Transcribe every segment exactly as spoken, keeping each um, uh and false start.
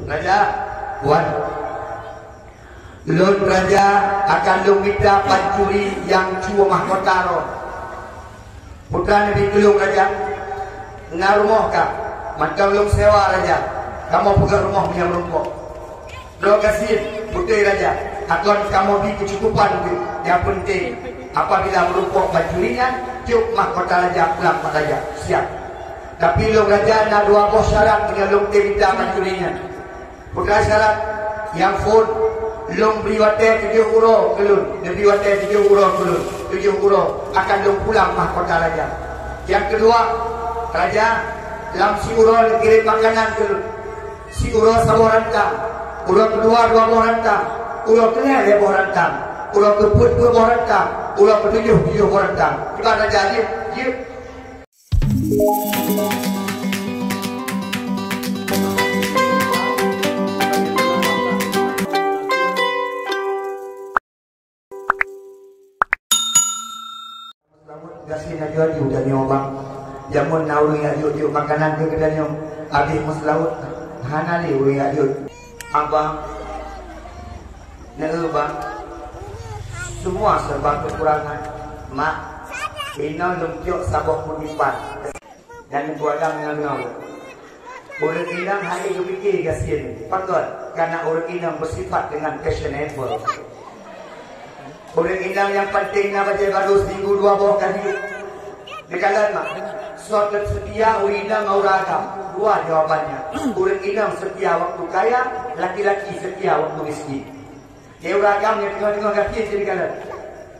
Raja, wan. Lôn raja akan lôn mita pancuri nyang cue mahkota droe. Putra Nabi keu lôn raja, na rumoh ka, mantong lôn sewa raja, kamoe peugöt rumoh meunyoe meurumpok. Droe gasien, putéh raja, akan kamoe bi keucukupan teuh. Nyang peunteng, apabila meurumpok pancuri nyan, cok mahkota raja pulang bak raja. Siap. Tapi lôn raja na dua boh syarat meunyoe lôn tém mita pancuri nyan. Peugah syarat nyang phôn, lôn bri watèe tujoh uroe keu lôn, neubri watèe tujoh uroe keu lôn, tujoh uroe akan lôn pulang mahkota raja. Nyang keudua, raja, lam siuroe neukirém makanan keu lôn. Siuroe saboh rantang, uroe keudua dua boh rantang, uroe keulhèe lhèe boh rantang, uroe keupeuet peuet boh rantang, uroe keutujoh tujoh boh rantang. Kiban raja jeuet, jeuet. Gasien aju-aju tanyoe, bang. Jameun na ureueng jak jok-jok makanan keu geutanyoe, abéh meuseulaweuet hana lé ureueng jak jok. Abang, neu bang, semua serba kekurangan. Mak, inoe lôn cok saboh kutipan. Dan Teungku Adam deungoe. Ureueng inong hana geupike gasien. Pakon? Karena ureueng inong bersifat dengan fashionable. Ureueng inong nyang penting na bajèe baru seminggu dua boh kali. Neukalon mak. Soe setia ureueng inong ngon ureueng agam? Dua jawabannya. Ureueng inong setia waktu kaya, laki-laki setia waktu miskin. Di ureueng agam nyang teungoh-teungoh gasien sini kalon.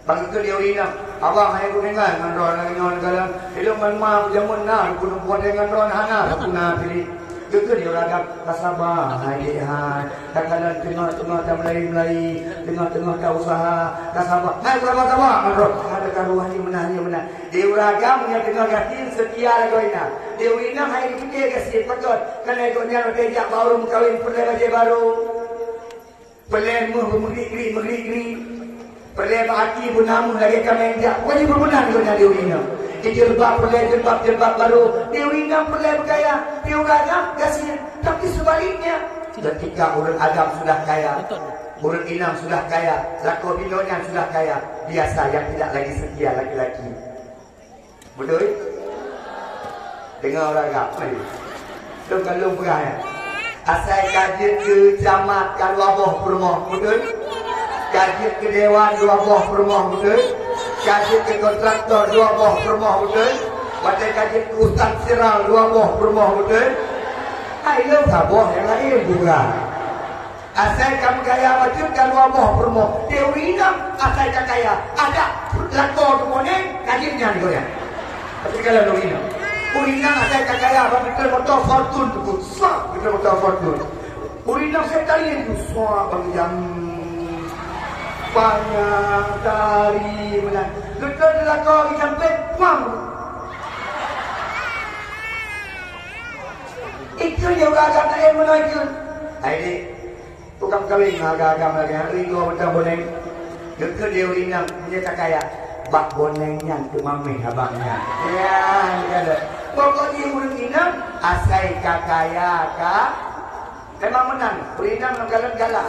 Bang geukheun di ureueng inong, "Abang, hai kudeungoe ngon droe lagèe nyoe kalon. Ilôn ngon ma jameun na, lôn peunumpuk watèe ngon droe hana, lôn puna pilih." Geukheun di ureueng agam, "Ka saba, hai dek hai. Ka kalon teungoh-teungoh tameulai-meulai, teungoh-teungoh ta usaha. Ka saba, hai saba-saba ngon droe. Ada karuan ni meunan, ni meunan." Di ureueng agam nyang teungoh gasien setia lagoe na. Di ureueng inong hai geupike gasien, pakon? Karena gobnyan watèe jak bak ureueng meukawen peureulèe bajèe baru. Peureulèe meuh meugrik-grik, meugrik-grik. Peureulèe bak aki beuna meuh lagèe kaméng jak. Wajéb beuna ngon di ureueng inong. Di jilbab peureulèe jilbab, jilbab baru. Di ureueng inong peureulèe beugaya. Di ureueng agam gasien. Tapi sebaliknya, ketika ureueng agam sudah kaya, ureueng inong sudah kaya, lakoe binoe nyan sudah kaya, biasa yang tidak lagi setia laki-laki. Beutôi? Deungoe ureueng agam. Lôn ka lôn peugah nyan. Asai ka jeuet keu camat ka dua boh peurumoh, beutôi? Ka jeuet keu dewan dua boh peurumoh, beutôi? Ka jeuet keu kontraktor dua boh peurumoh, beutôi? Watèe ka jeuet keu ustaz sira dua boh peurumoh, beutôi? Hai lôn saboh nyang laén bukan. Asai ka meugaya bacut ka dua boh peurumoh. Di ureueng inong asai ka kaya, adak lakoe keu boneng ka jeuet nyan goyang. Tapi kalau ureueng inong, ureueng inong asai ka kaya, bak beutôi moto Fortune tu pun, swab beutôi moto Fortune. Ureueng inong setarin tu, swab bang jam panyang tari meunan. Beutôi lakoe di sampéng, puang. Itu dia ureueng agam laén meunoe jeuet. Hai dek, Tukang kawin ngon agam-agam lagèe nyan, ringoe mantong boneng. Geukheun di ureueng inong, meunyoe ka kaya, bak boneng nyan teuma meh abang nyan. Ya, geukalon. Pokok jih ureueng inong, asai ka kaya ka. Memang meunan, ureueng inong ngon galak-galak.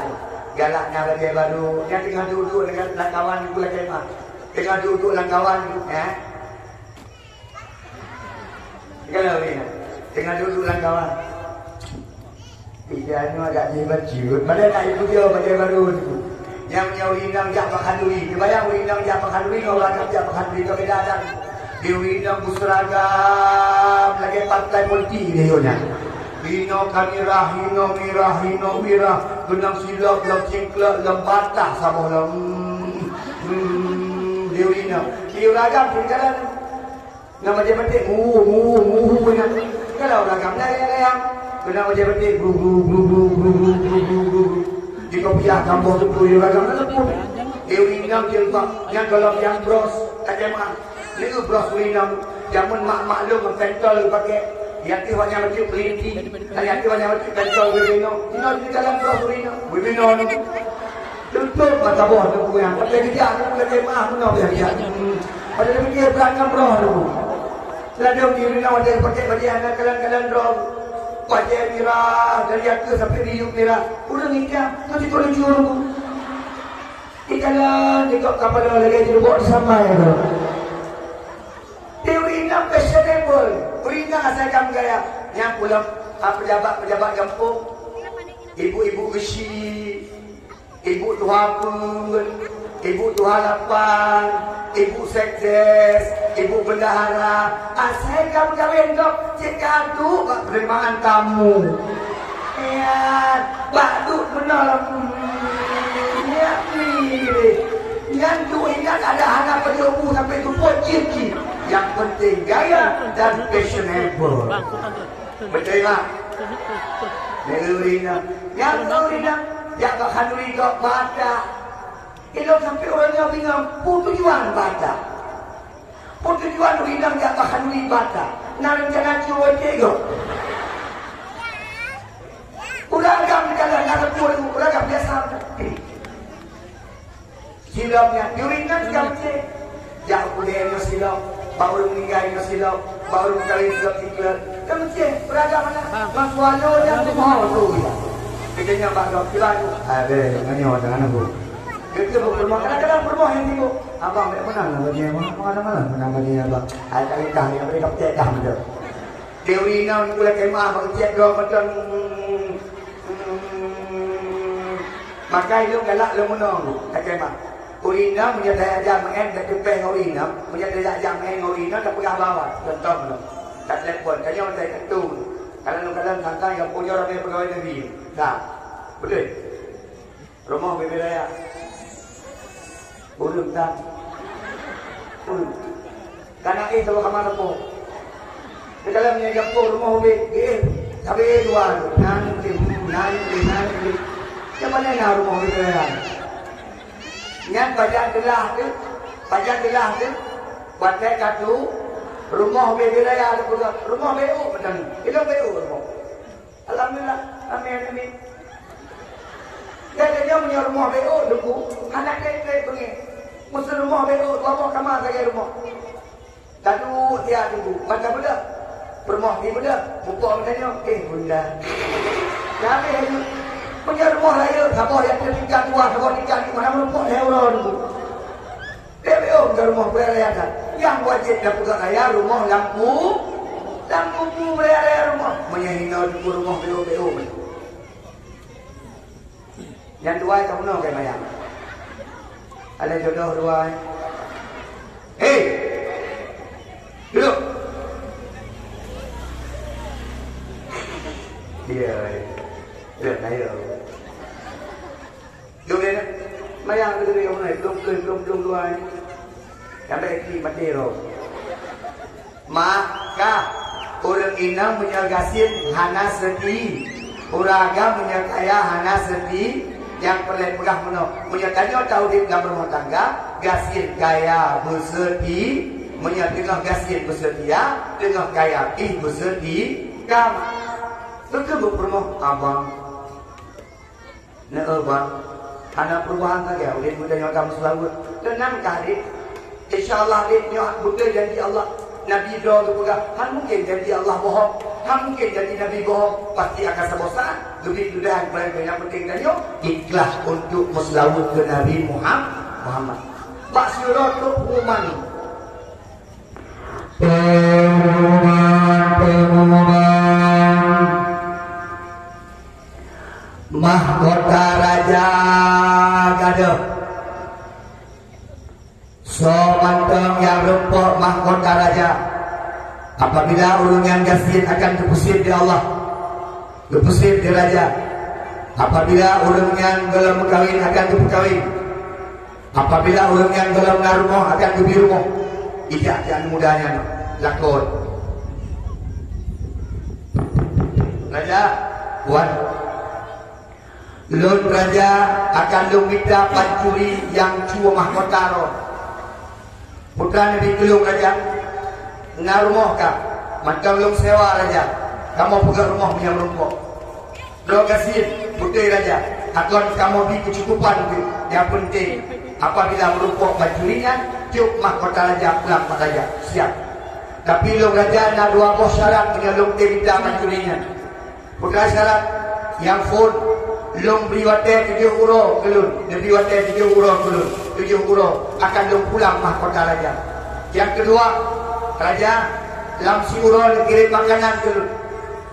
Galak nyan lagèe baru, nyan teungoh duek-duek lam kawan, lagèe mah. Teungoh duek-duek lam kawan, eh. Kalau ni, tengah duduk lam kawan. Ija nyoe agak jih bacut. Padahal nak ibu dia bajèe baru tu. Nyang nyoe inong jak pakhanduri. Cuba yang inong jak pakhanduri, ngon ureueng jak pakhanduri, tu beda adat. Di inong berseragam lagi partai politik dia nyoe. Inoe ka mirah, inoe mirah, inoe mirah. Keunong silop, lom singklok, lom batah saboh lom. Hmm, di inong. Di ureueng agam, di jalan. Ngon bajèe batik, mu, mu, mu, mu, nyan. Kalau ureueng agam, nyan, nyan, nyan. Keunan bajèe batik, gru, gru, gru, gru. Di kopiah kamoe teupeu ureueng agam, nyan teupeu. Di ureueng inong jilbab, nyan gohlom nyang bros, tajam ah. Nyoe bros ureueng inong, jameun mak-mak lôn ngon pentol geupakè. Nyang teuh awak nyan bacut peulinti, nyang teuh awak nyan bacut pentol geubinoe. Inoe di dalam bros ureueng inong, geubinoe nyoe. Tutup mata boh tu peue nyang. Tapi bijak tu lagi mah meunoe biar bijak. Hmm. Pada dia fikir perangai roh tu. Ladôm di ureueng inong ada pakai baju anak kalan-kalan roh. Bajèe mirah, dari ateueh sampai di yup mirah. Ureueng itam, keu jikôh lucu ureueng. Di jalan, di kop kapal lagèe jeurubok disamai tu. Di ureueng inong fashionable. Ureueng inong asai ka meugaya. Nyang pulang, ah, pejabat-pejabat gampông. Ibu-ibu geuchik. Ibu tuha peuet, ibu tuha lapan, ibu sekdes, ibu bendahara, asai ka meukawen gob cit ka duek bak penerimaan tamu. Ya, bak duek meunoe lah. Hmm, ya, pilih. Nyan duek ingat ada hana peujeubu sampai tupot cit-cit. Yang penting gaya dan fashionable. Beutôi, Mak? Nyan ureueng inong. Nyan ureueng inong. Jak bak khanuri gob batak. Ilôn sampoe uroe nyoe bingong, peue tujuan batak? Peue tujuan ureueng inong jak bak khanuri batak? Na reuncana cue watèe gob? Ureueng agam di dalam na reupôt, ureueng agam biasa. Silop nyan, ureueng inong nyang cit. Jak u Kuta nyoe silop, bak ureueng meuninggai nyoe silop, bak ureueng kawin silop siklop. Kan meucit, beragam aneuk. Bang Kuala nyang tuho tu ya. Kita nyoe bak gob kiban tu. Ada, nyoe jangan aku. Kita berumah, kadang-kadang berumah yang sibuk. Abang, bèk meunan lah bagi abang. Abang, ada malam meunan bagi abang. Ada kali kah yang beri kapten dah betul. Teori nang gula kemah bak cek dua macam. Maka ilung galak lom menong kat kemah. Ureueng inong meunyoe tajak-jak meu'en bèk teupèh ngon ureueng inong, meunyoe tajak-jak meu'en ngon ureueng inong tapeugah bak awak. Contoh meunoe. Tatelepon, tanyoe meutai kartu. Kadang-kadang sangkai gampông nyoe ramè peugawai negeri. Nah, beutôi. Rumoh bèk-bèk raya. Ureueng tan. Ureueng. Kana éh saboh kama sapo. Di dalam nyan gampông rumoh ubé, geuéh, sabé dua tu. Nan geuéh, nan geuéh, nan geuéh. Nyang mana na rumoh bèk-bèk raya? Nyan pajan teulah tu, pajan teulah tu. Watèe ka tu, rumoh bèk-bèk raya tu peugah, rumoh bèk-bèk meunan. Ilong bèk-bèk rumoh. Alhamdulillah. Amin, amin. Jadi nyoe meunyoe rumoh bèk-bèk Teungku, hana klik-klik beungèh. Meuseu rumoh bèk-bèk, dua boh kama sagai rumoh. Taduek siat Teungku, mata beudôh. Peurumoh di beudôh, mupok meutanyoe, "Eh, bunda." Dah habéh laju. Meunyoe rumoh rayeuk, saboh nyang tingkat dua, saboh tingkat lima, hana meureumpok lhèe uroe Teungku. Bèk-bèk oh, rumoh bèk-bèk raya that. Nyang wajéb tapeugah raya rumoh lam ku-, lam kubu bèk-bèk raya rumoh. Meunyoe hinoe Teungku rumoh bèk-bèk oh. Nyang dua ka bunoe kai mayang. Ada jodoh dua. Hei! Duduk. Dia. Dia, saya. Duduk dia. Mayang tu dia, belum, belum, belum, belum dua. Sampai ki mati roh. Maka, ureueng inong meunyoe gasien hana seudi, ureueng agam meunyoe kaya hana seudi, nyang peureulèe peugah meunoe, meunyoe tanyoe taudép lam rumoh tangga, gasien kaya beuseudi, meunyoe teungoh gasien beuseudi, teungoh kaya pih beuseudi, ka. Beutôi beupurumoh abang. Neu, bang, hana peurubahan sagai udép geutanyoe ka meuseulaweuet. Teunang kah, Dek? Insya Allah, Dek, nyoe beutôi janji Allah. Nabi droe geupeugah, "Hana mungken janji Allah bohong. Hana mungken janji Nabi bohong." Pasti akan saboh saat, leubeh mudah, paléng nyang penting tanyoe ikhlas untuk meuseulaweuet keu Nabi Muham-, Muhammad. Bak sidroe trok pengumuman. Pengumuman, pengumuman. Mahkota raja gadôh. Soe mantong nyang reumpok mahkota raja, apabila ureueng nyan gasien akan geupeusieb di Allah, geupeusieb di raja. Apabila ureueng nyan gohlom meukawen akan geupeukawen, apabila ureueng nyan gohlom na rumoh akan geubri rumoh, ijak aneuk muda nyan lakoe. Raja, wan. Lôn raja akan lôn mita pancuri nyang cue mahkota droe. Putra Nabi keu lôn raja, na rumoh ka, mantong lôn sewa raja, kamoe peugöt rumoh meunyoe meurumpok. Droe gasien, beutôi raja, akan kamoe bri keucukupan keuh. Nyang peunteng, apabila meurumpok pancuri nyan, tiok mahkota raja pulang bak raja. Siap. Tapi lôn raja na dua boh syarat meunyoe lôn mita pancuri nyan. Peugah syarat nyang phôn, lôn bri watèe tujoh uroe keu lôn, neubri watèe tujoh uroe keu lôn, tujoh uroe akan lôn pulang mahkota raja. Nyang keudua, raja, lam siuroe neukirém makanan keu lôn.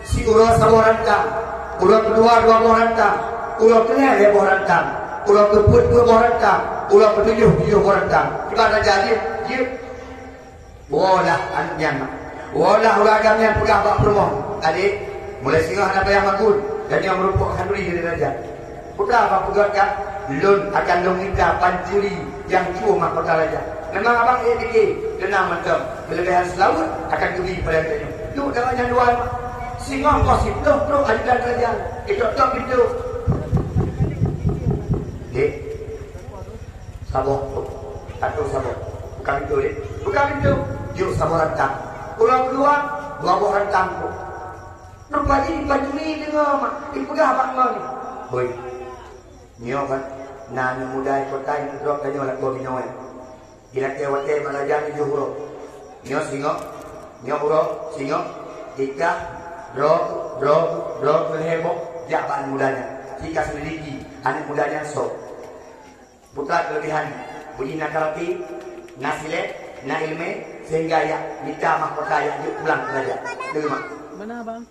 Siuroe saboh rantang, uroe keudua dua boh rantang, uroe keulhèe lhèe boh rantang, uroe keupeuet peuet boh rantang, uroe keutujoh tujoh boh rantang. Kiban raja jeuet, jeuet. Woe lah aneuk nyan mak. Woe lah ureueng agam nyan peugah bak peurumoh, "Adék, mulai singoh hana payah makun, dan nyoe meurumpok khanduri jadi raja." Peugah bak peugöt ka, "Lôn akan lôn mita pancuri nyang cue mahkota raja." Memang abang ék pike, teunang mantong, keuleubehan seulaweuet akan geubri pada geutanyoe. Duek dawa nyan dua mak. Singoh poh siplôh trok ajudan raja, itok-tok pintoe. Dek, saboh tu. Satu saboh. Buka pintu, ya. Buka pintu. Yuk, saboh rantang. Uroe keudua, dua boh rantang tu. Rupa jih dipancuri deungoe mak. Dipeugah bak ngon. Hoi. Nyoe kan. Na aneuk muda di kota nyang droe tanyoe lakoe binoe. Dilakèe watèe bak raja tujoh uroe. Nyoe singoh. Nyoe uroe singoh. Tikah. Droe, droe, droe keu lhèe boh. Jak bak aneuk muda nyan. Sika selidiki aneuk muda nyan soe. Peue keuleubehan, beujih na karate, na silek, na ileumèe, sehingga jak mita mahkota jak jeuet pulang keu raja. Deungoe mak. Mana, Bang?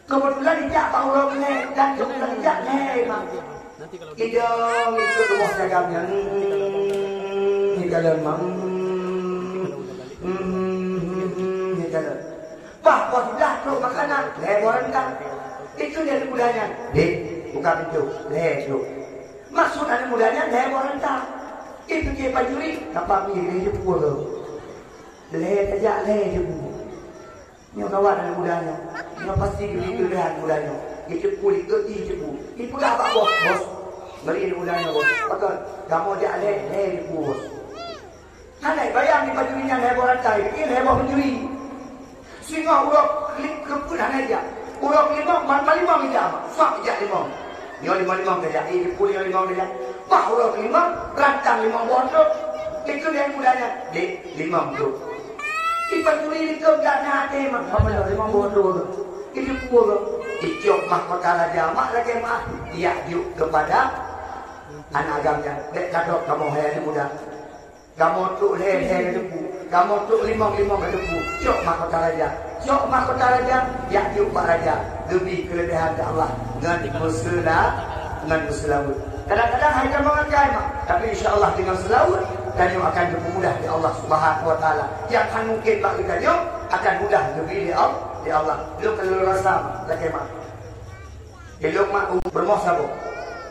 Keubeutulan ijak bak uroe keunèe dan keubeutulan ijak lhèe mak. Idong ikôt rumoh si agam nyan. Hmm, ikalon mak. Hmm, hmm, hmm, hmm, ikalon. Bah, poh siblaih trok makanan, lhèe boh rantang. Itu dia aneuk muda nyan. Dek, buka pintu, lhèe trok. Maksud aneuk muda nyan lhèe boh rantang. Ipike pancuri, kapa mi lhèe jeuet pue lom. Lhèe tajak lhèe jeuet pue. Nyoe gawat aneuk muda nyoe. Nyoe pasti geubri keuleubehan aneuk muda nyoe. Jeuet pue likot jih jeuet pue. Ipeugah bak bos, "Bos, bri aneuk muda nyoe, Bos. Pakon, kamoe jak lhèe, lhèe jeuet pue, Bos." Hana ibayang di pancuri nyan lhèe boh rantang, ipike lhèe boh pancuri. Singoh uroe keu-, keupeuet hana ijak. Uroe keulimong, man, man limong ijak, mak. Fak ijak limong. Nyoe limong-limong tajak, eh, jeuet pue limong-limong tajak. Bah uroe keulimong, rantang limong boh trok. Itu dia aneuk muda nyan, "Dek, limong trok." Ipancuri likot gak na até mak, "Apa limong boh trok?" Itu pue kok. Icok mahkota raja, mak lagèe mak. Ijak jok keupada aneuk agam nyan. Bèk kadrop kamoe hai aneuk muda. Kamoe trok lhèe-lhèe ka jeuet pue, kamoe trok limong-limong ka jeuet pue. Cok mahkota raja, cok mahkota raja, jak jok bak raja, geubri keuleubehan keu Allah ngon meuseula-, ngon meuseulaweuet. Kadang-kadang hai tamong akai mak, tapi insya Allah deungon seulaweuet, tanyoe akan geupeumudah lé Allah Subhanahu wa Taala. Nyang hana mungken bak geutanyoe akan mudah geubri lé Al-, lé Allah. Lôn ka lôn rasa mak, lakèe mak. Ilôn mak u-, peurumoh saboh.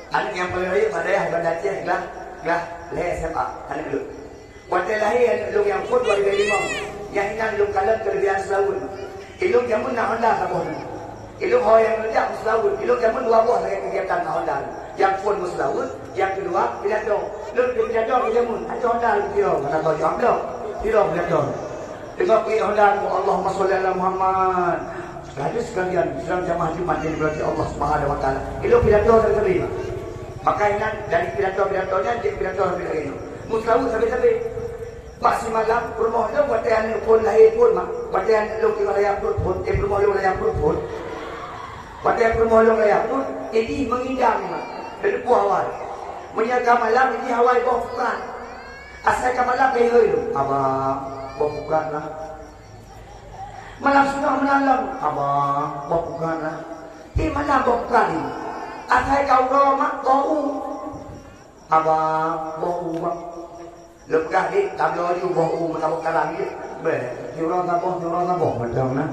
Aneuk nyang paleng rayeuk mak dayah Banda Aceh glah, glah lhèe S M A aneuk lôn. Watèe lahé aneuk lôn nyang phôn dua ribèe limong, nyang inan lôn kalon keuleubehan seulaweuet. Ilôn jameun na Honda saboh nyoe. Ilôn ho nyang neujak meuseulaweuet. Ilôn jameun dua boh lagèe keugiatan na Honda. Nyang phôn meuseulaweuet, nyang keudua pidato. Lôn keu pidato keu jameun, até Honda lôn sidroe, meunan lôn jaweueb lom. Sidroe pidato. Teungoh keu Honda, Allahumma sholli ala Muhammad. Laju sekalian sidang jamaah Jumat nyang dimuliakan Allah Subhanahu wa Taala. Ilôn pidato sabe-sabe. Maka inan dari pidato-pidato nyan jeuet pidato sabe lagèe nyoe. Meuseulaweuet sabe-sabe. Bak simalam peurumoh lôn watèe aneuk phôn lahé phôn mak. Watèe aneuk lôn tinggai layah pruet phôn, eh, peurumoh lôn layah pruet phôn. Watèe peurumoh lôn layah pruet, eh, jih meungidang mak. Lôn peubuet awai. Meunyoe ka malam, eh, jih awai boh pukat. Asai ka malam, eh, hôi lôn. Abang, boh pukat lah. Malam singoh meunan lom, abang, boh pukat na. Di mana boh pukat ni? Asai ka uroe mak, boh u. Abang, boh u, bang. Lôn peugah, "Dek, tabloe ju boh u meutabok karang jeuet." Bèk, nyoe uroe saboh, nyoe uroe saboh mantong na.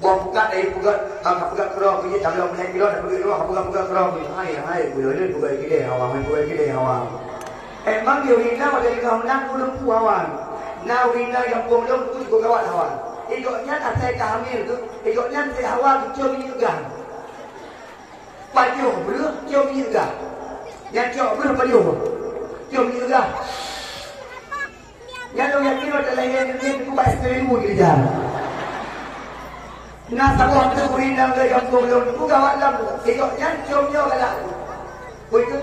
Boh pukat dari peugöt, ka peugöt keudroe keu jih, tabloe meunan kilo, dah peugöt keudroe, ka peugöt, peugöt keudroe keu jih. Hai, hai, peugöt, peugöt keudè awang, peugöt keudè awang. Emang di ureueng inong watèe leungah meunan ulôn peue hawa. Na ureueng inong gampông lôn peue cukôp gawat hawa. Di gobnyan asai ka hamil geuh, di gobnyan sép hawa geucôm minyeuk gah. Pajoh breuh côm minyeuk gah. Nyang cok breuh pajoh. Côm minyeuk gah. Nyan lôn yakin watèe lahé nyan teuma S P U geurija. Na saboh teuk ureueng inong lé gampông lôn peue gawat lom. Di gobnyan côm nyoe galak. Peue itu?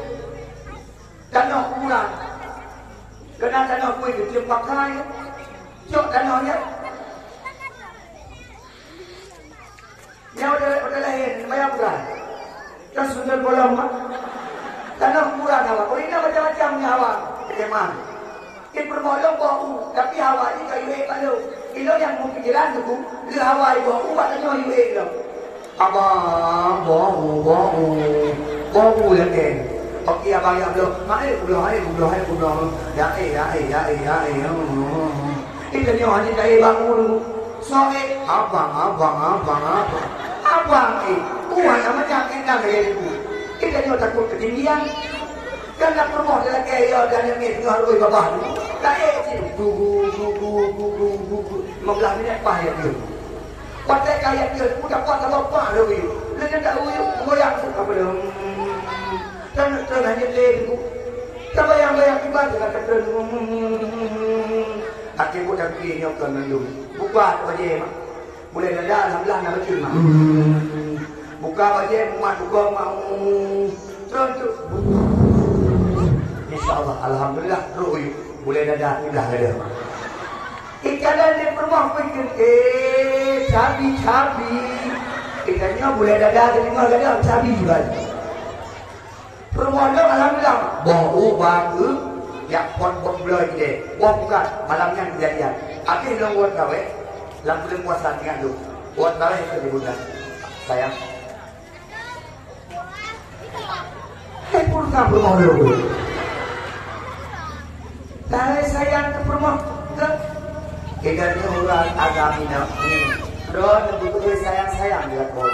Tanoh kuburan. Keunan tanoh bui geuceumpakai. Cok tanoh nyan. Nyoe udah, udah lahé, bayang udah. Kan sundal bolong, mak. Tanoh murah hawa. Oh, ini macam-macam ni hawa. Memang. Di Peurumoh Lôn boh u, tapi hawa jih ka U A balom. Ilôn nyang meupikiran teungku, lé hawa boh u bak tanyoe U A lom. Abang, boh u, boh u. Boh u ya, Ken. Oke, abang ya, belum. Hai, belum, hai, belum, hai, belum. Ya, eh, ya, eh, ya, eh, ya, eh. Hmm. Di tanyoe hana kaya bang u. Soe, abang, abang, abang, abang. Abang, eh. U hana macam, eh, nak kaya teungku. Di tanyoe takut ketinggian. Kan na peurumoh talakée, ya, dan nyang ngieng teungoh rui babah tu. Taék cit. Gugu, gugu, gugu, gugu. Lima belas minit paih ya piôh. Watée ka ya piôh, udah kuat saboh pah lé uyuek. Lé nyan dak uyuek, goyang su ka padum. Kan treun hanyut lé teungku. Tabayang-bayang kiban teuka treun. Akhé buet dan pih nyoe kon mandum. Buka tu aja, mak. Bulée dada, alhamdulillah, na bacut, mak. Hmm. Buka bajée, mumat bukong, mak. Hmm. Terus tu. Insya Allah, alhamdulillah, terus. Bulée dada, udah dada. Ikan di peurumoh pikir, eh, cabi, cabi. Ikannya bulée dada, terima dada, cabi balik. Peurumoh lôn alhamdulillah. Boh u bak keu jak pot boh bloe jideh. Boh bukan, malam nyan kejadian. Habéh lôn buet kawé, lam buleuen puasa ingat lôn. Buet kawé keu ibunda. Sayang. Hai pun ka peurumoh lôn. Kawé sayang keu peurumoh keu. Kita ni urang agama ni. Droe neubeutôi sayang-sayang dia pun.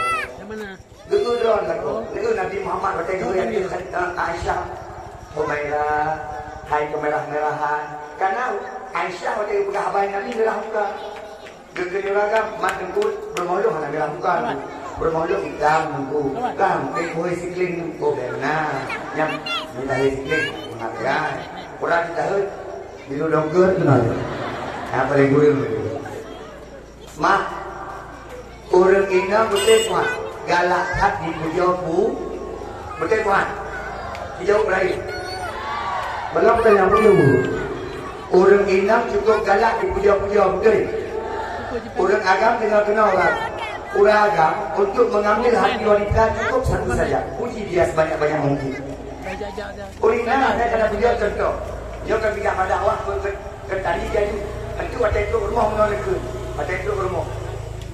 Geu-eu droe lakoe. Geu-eu Nabi Muhammad watée geu-eu Aisyah, "Humairah, hai keumirah-mirahan." Karena Aisyah watée geupeugah haba Nabi mirah muka. Geu-, geu-, geukheun ureuëng agam, "Mat teungku, peurumoh lôn hana mirah muka. Peurumoh lôn itam teungku. Kan, mungkin kuhôi sikling teungku." Nah, nyang minta hai sikling, mengatakan, "Kurang kita hôi, biru dongker tu nah." Apa yang kurang? Mak, ureuëng inong beutôi puan, galak that dipujoe pu-, beutôi puan. Dijaweueb Ibrahim. Belom tanyong peue? Ureuëng inong cukup galak dipujoe-pujoe, beutôi? Ureuëng agam deungoe keunoe ureuëng. Ureuëng agam untuk mengambil hati wanita cukup satu saja. Puji dia sebanyak-banyak mungkin. Ureuëng inong, saya akan tunjuk contoh. Nyoe kan bijak madah awak, Keu tadi jadi, entu watée trok rumoh meunoe neukheun. Watée trok rumoh.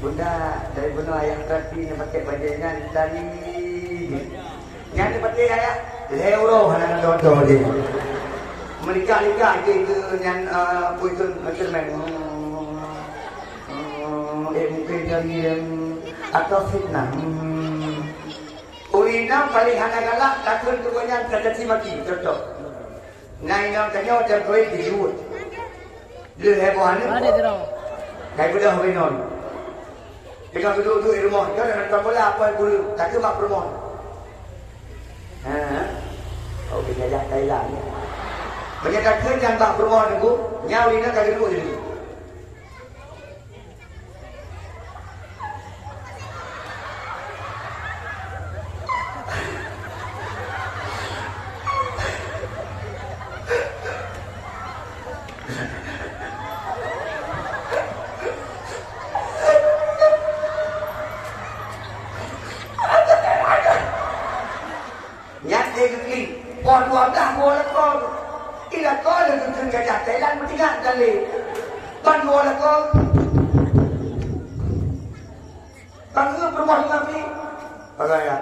Bunda, dari bunoe ayah terapi nyang pakai bajée nyan tadi. Nyan pakai ayah, lhée uroe hana dodo deh. Meulikak-likak je ke nyan, eh, puikun macam mana. Hmm, eh, mungkin dari yang atau fitnah. Hmm. Ureuëng inong paléng hana galak, takheun keu gobnyan cacaci maki, contoh. Na inong tanyoe dan kawin di luwat. Lheueh heboh aneuk. Ada terang. Kai beudôh binon. Dengan duduk-duduk di rumah, dia nak nonton bola apa guru, tak cuma perempuan. Ha? Oh, penjajah Thailand. Meunyoe takheun nyan bak perempuan tu, nyawa ni nak duduk jadi. Nyan lé geuklik, poh dua blah woe lakoe. Di lakoe lé geukheun gajah Thailand meutinggai dan lé. Ban woe lakoe. Ban ngeue peurumoh limong klik. Pagai ya.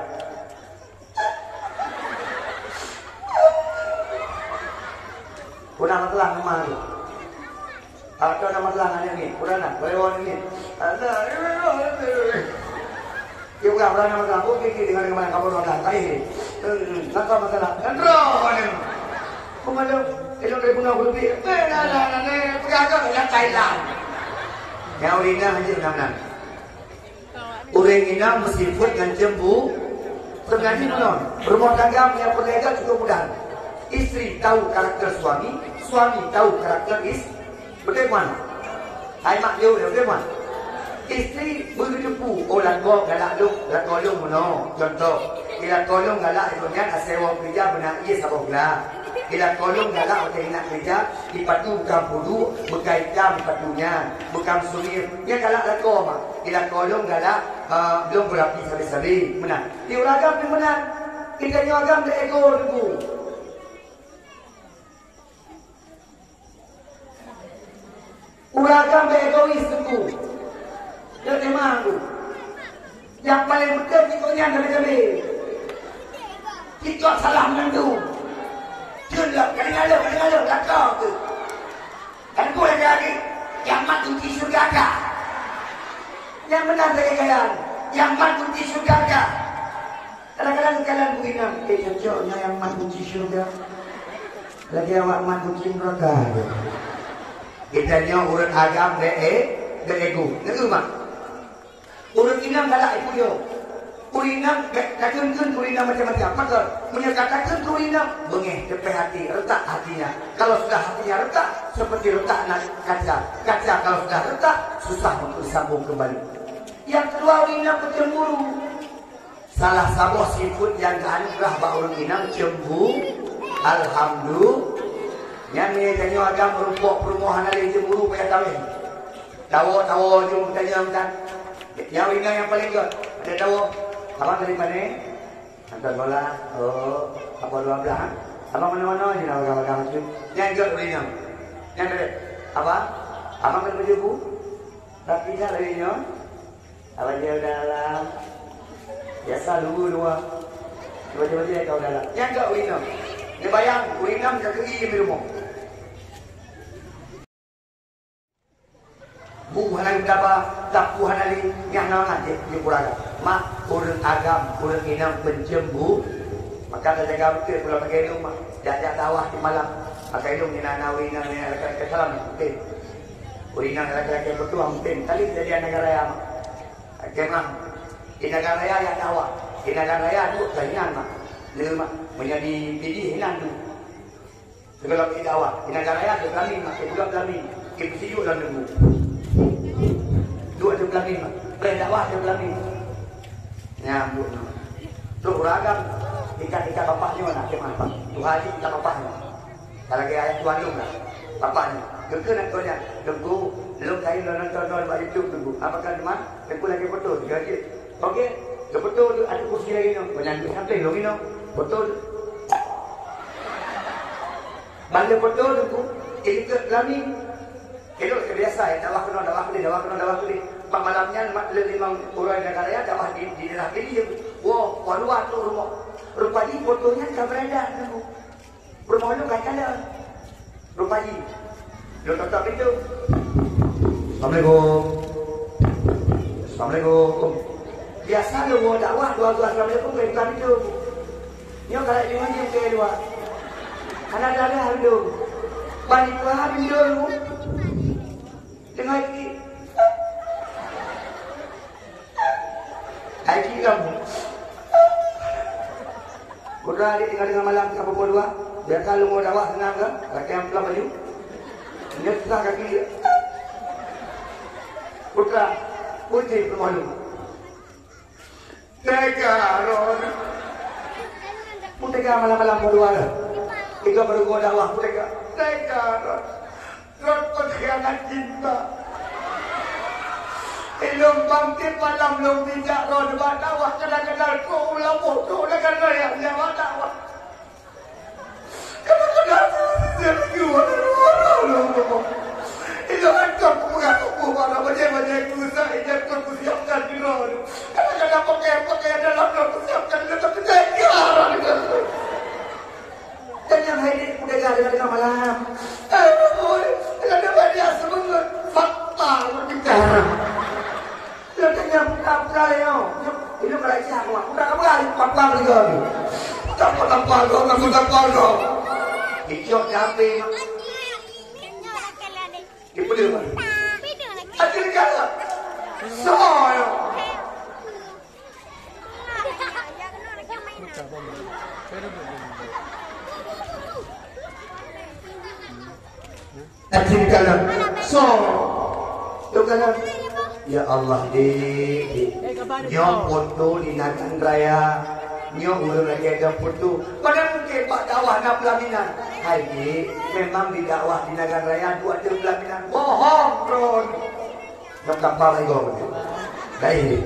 Puna masalah nama tu. Atau nama masalah nanya ni, puna nak, lewat ni. Ada. Dia bukan pernah nama masalah. Oke, oke, dengan dengan kamu orang dah. Baik. Hmm, apa masalah? Kan roh ni. Kau malu, elok dari guna aku lebih. Eh, nah, nah, nah, nah, pegang kau, yang Thailand. Yang Ulina aja, nah, nah. Ureuëng inong meusibuet ngon cembu. Sebenarnya bunoe, rumah tangga meunyoe peureulée cukup mudah. Istri tahu karakter suami, suami tahu karakter is-, beutôi puan? Hai mak jeuet, beutôi puan? Istri beuteupeue, oh lakoe galak lôn, lakoe lôn meunoe. Contoh, di lakoe lôn galak lôn nyan asai woe keurija beuna ie saboh gla. Ilako lôn galak watèe inong keurija, ipatu bukam puduek, bukam itam ipatu nyan, bukam sumir. Nyan galak lakoe, mak. Ilako lôn galak, eh, lôn beurapi sabe-sabe. Meunan. Di ureueng agam pih meunan. Geutanyoe agam beu ego, Teungku. Ureueng agam beu egois, Teungku. Nyoe tema, Teungku. Nyang paleng beutôi cit nyan sabe-sabe. Cit salah mandum. Jeuet lom, ka deungoe lom, ka deungoe lom, lakoe teuh. Kan Teungku lagèe lagèe, nyang mat kunci syeuruga ka. Nyang meunan lagèe nyan, nyang mat kunci syeuruga ka. Kadang-kadang kalon bui inong, "Eh, cocok nyoe nyang mat kunci syeuruga. Lagèe awak mat kunci neuraka." Geutanyoe ureueng agam beu e-, beu ego. Neu mak. Ureueng inong galak ipuyoe. Ureueng inong ka takheun-kheun keu ureueng inong macam-macam. Pakon? Meunyoe ka takheun keu ureueng inong, beungèh, teupèh até, retak hatinya. Kalau sudah hatinya retak, seperti retaknya kaca. Kaca kalau sudah retak, susah untuk disambung kembali. Nyang keudua, ureueng inong peucemburu. Salah saboh sifeuet nyang geuanugeurah bak ureueng inong cembu-, alhamdulillah. Nyan meunyoe tanyoe agam meurumpok peurumoh hana lé cemburu payah kawén. Tawoe-tawoe jeuem tanyoe kan. Nyang ureueng inong nyang paleng göt. Ada tawoe. Abang dari mana? Nonton bola. Oh, apa dua belas? Abang mana-mana je lah bagah-bagah macam. Nyang göt ureueng inong. Nyang göt. Apa? Abang kena baju bu? Tapi tak lagi nyoe. Abang dia udah dalam. Biasa dua-dua. Tiba-tiba dia kau dalam. Nyang göt ureueng inong. Dia bayang, ureueng inong ka keu i di rumoh. Bu hana geutaba, sapu hana lé, nyang na mangat jih, jih pura agam. Mak, ureueng agam, ureueng inong peucembu. Maka tajaga beutôi pula pakai lôn, mak. Jak-jak dakwah di malam. Pakai lôn, nyang na, na ureueng inong, nyang laki-laki salam, mungkin. Ureueng inong laki-laki beutôi, mungkin. Kali kejadian Nagan Raya, mak. Oke, mak. Di Nagan Raya, jak dakwah. Di Nagan Raya, duek keuhinan, mak. Lé, mak. Meunyoe di Pidie, hinan tu. Sigohlom ié dakwah, inan ka raya teupeulamin, mak, teupeulamin. Ipeusijuek lam lembu. Duek teupeulamin, mak. Preh dakwah teupeulamin. Nyan, bu, nyan. Trok ureueng agam, tingkat-tingkat bapak nyoe na, cuma, Pak. Tuha jih tingkat bapak nyoe. Ka lagèe ayah tuan lôn lah. Bapak nyoe. Geukheun ateueh nyan. Teungku, lôn kayém lôn nonton droen bak YouTube, Teungku. Apakah teuma? Teungku lagèe foto, sigoe jeuet. Oke, geufoto tu ateueh kursi lagèe nyoe. Banyak duit sampai lôn inoe. Foto tu. Ban lheueh foto tu, ku, ikut lami. Elok biasa, ya, dakwah keunoe, dakwah keudeh, dakwah keunoe, dakwah keudeh. Bak malam nyan, mat lheueh limong uroe Nagan Raya, dakwah di, di daerah Pidie. Woe, wan luwa trok rumoh. Rupa jih foto nyan ka beredar, Teungku. Peurumoh lôn ka calon. Rupa jih. Lôn tôp-tôp pintoe. "Assalamualaikum." "Assalamualaikum." Biasa lôn woe dakwah, dua-dua "Assalamualaikum", ka buka pintoe. Nyoe ka lheueh jih keu luwa. Hana ada pintoe. Ban buka pintoe lôn. Teungoh jih. Hai, ci kamoe. Putra adik tinggai-tinggai malam ka pukul dua. Biasa lôn dakwah seunang ka? Lagèe nyang pulang baju. Nyoe susah kaki. Putra, puji peurumoh lôn. Tega droe. Pun tega malam-malam pukul dua dah. Tiga baru gua dakwah, pun tega. Tega droe. Droe pengkhianat cinta. Ilôn bangkét malam lôn bijak droe nibak dakwah, kadang-kadang trok u lampôh, trok Nagan Raya nibak dakwah. Kadang-kadang ilôn hantom kupeugah tuboh barang bajèe-bajèe keu sa, ilôn hantom kusiapkan droe. Kadang-kadang pakaian-pakaian dalam droe kusiapkan, ilôn hantom kusiapkan. Dan nyang hai dek udega dengan tengah malam. Eh, oi, dengan debat dia sebengut. Fakta berbicara. Dia tanya buka-buka leo. Itu kalau isi aku, aku tak apa, aku tak apa juga ni. Tak apa, tak apa, aku tak apa, tak apa, aku. Dicok cabe. Dia boleh, Pak. Ada negara. Soal. Acil kalon. So. Tu kalon. Ya Allah, dek, dek. Nyoe foto di Nagan Raya. Nyoe ureueng lagèe ada foto. Padahal mungkin Bak dakwah na pelaminan. Hai, Dek, memang di dakwah di Nagan Raya dua ada pelaminan. Bohong, Ron. Nyang kapal lagi gong. Baik.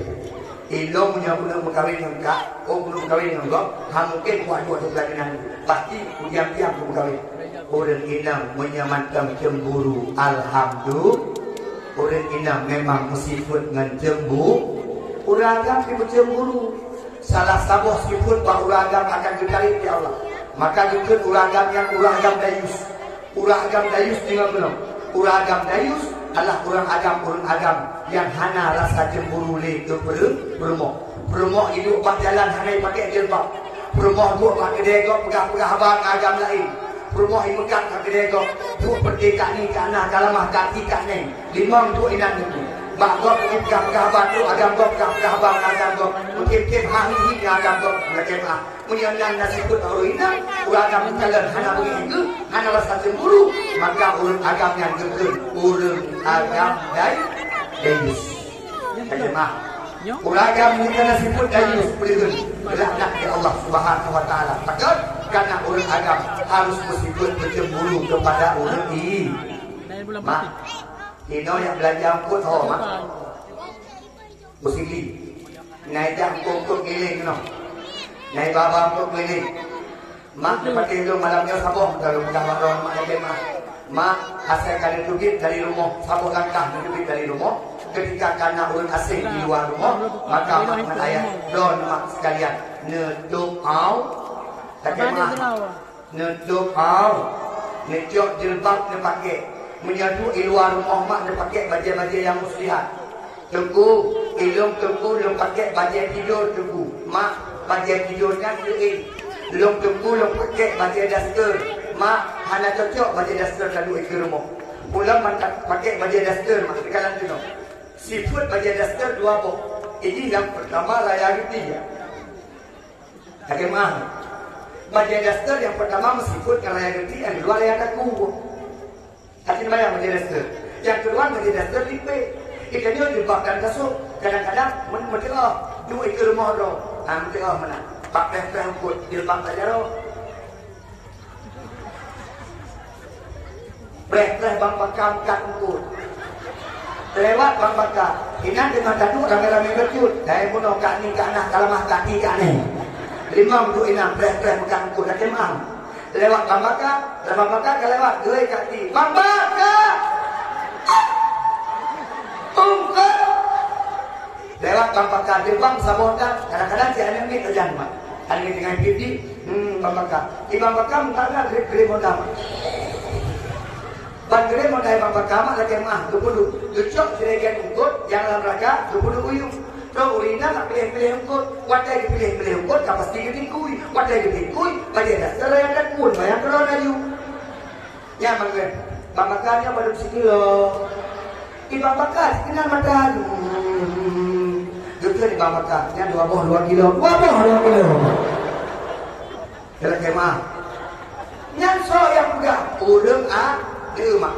Ilong punya guna mengkawin dengan kak, oh, guna mengkawin dengan gong, ha, mungkin buat dua ada pelaminan. Pasti diam-diam guna mengkawin. Ureuëng inong meunyoe mantong cemburu, alhamdulillah. Ureuëng inong memang meusifeuet ngon cembu-, ureuëng agam pih meucemburu. Salah saboh sifeuet bak ureuëng agam akan geutarek lé Allah. Maka geukheun ureuëng agam nyan ureuëng agam dayus. Ureuëng agam dayus deungoe keunoe. Ureuëng agam dayus adalah ureuëng agam-ureuëng agam nyang hana rasa cemburu lé keu peureu-, peurumoh. Peurumoh iduek bak jalan hana ipakai jilbab. Peurumoh duek bak keudè gob peugah-peugah haba ngon agam laén. Peurumoh imeukat bak keudè gob, duek peureute kak ni, kak na, kalamah kak ti, kak neng. Limong duek inan nyoe. Bak gob ipeugah-peugah haba, trok agam gob peugah-peugah haba ngon agam gob. Mungkin-mungkin ha hi-hi ngon agam gob, lagèe meuah. Meunyoe nyan na sifeuet ureuëng inong, ureuëng agam geukalon hana beungéh geuh, hana rasa cemburu, maka ureuëng agam nyan geukheun ureuëng agam dai-, dayus. Lagèe meuah. Ureuëng agam nyang ka na sifeuet dayus, peuleuheuen, laknat lé Allah Subhanahu wa Taala. Pakon? Karena ureuëng agam harus beusifeuet meucemburu kepada ureuëng i-, mak. Inoe nyang beulanja eungkôt ho, mak. Beusili. Nai jak eungkôt-eungkôt keuliléng keunoe. Nai baba eungkôt keuliléng. Mak, neupatéh lôn malam nyoe saboh, ka lôn peugah bak droe mak, lagèe meuah. Mak, asai ka neuteubiet dari rumoh, saboh langkah neuteubiet dari rumoh, ketika ka na ureuëng aséng di luwa rumoh, maka mak ngon ayah, droeneuh mak sekalian, neutôb au-, lagèe meuah. Neutôb au-, neucok jilbab neupaké. Meunyoe duek i luwa rumoh mak neupaké bajèe-bajèe nyang muslihat. Teungku, ilôn Teungku lôn pakék bajèe tidur Teungku. Mak, bajèe tidur nyan keuh. Lôn Teungku lôn pakék bajèe daster. Mak, hana cocok bajèe daster taduek ikeue rumoh. Ulôn mantap pakék bajèe daster, mak, teukalan keunoe. Sifeuet bajèe daster dua boh. Ini nyang peurtama raya geuti, ya. Lagèe meuah. Bajèe daster nyang peurtama meusifeuet ngon raya geuti, nyang keudua raya kaku. Hati bayang bajèe daster. Nyang keudua bajèe daster lipék. Geutanyoe jilbab dan kasôk. Kadang-kadang meu-, meuteuoh, duek ikeue rumoh droe. Ha, meuteuoh meunan. Bak preh-preh eungkôt, jilbab bak jaroe. Preh-preh Bang Baka meukat eungkôt. Lewat Bang Baka. Inan teungoh taduek ramé-ramé bacut. Dai bunoe kak ni, kak na, kalamah kak ti, kak neng. Limong duek inan preh-preh meukat eungkôt, lagèe meuah. Lewat Bang Baka, Bang Baka ka lewat, geulèe kaki. Bang Baka! Eungkôt! Lewat Bang Baka, geubang saboh dan, kadang-kadang si aneuk miet sajan, mak. Aneuk miet teungoh piep di, hmm, Bang Baka. Di Bang Baka, muka geurem-geurem modal. Ban geurem modal Bang Baka, mak, lagèe meuah, geupeuduek. Geucok sireuen eungkôt, nyang lam raga, geupeuduek u yuem. Droe ureueng inong ka piléh-piléh eungkôt. Watèe geupiléh-piléh eungkôt ka pasti geutingkui. Watèe geutingkui, bajèe daster nyang ka kun, bayang keudroe laju. Nyan mangkén, Bang Baka nyoe padub sikilo. Di Bang Baka sikinan mata. Hmm. Geukheun di Bang Baka, nyan dua boh dua kilo. Dua boh dua kilo. Dalam kemah. Nyan soe nyang peugah? Ureueng a-, deuh mak.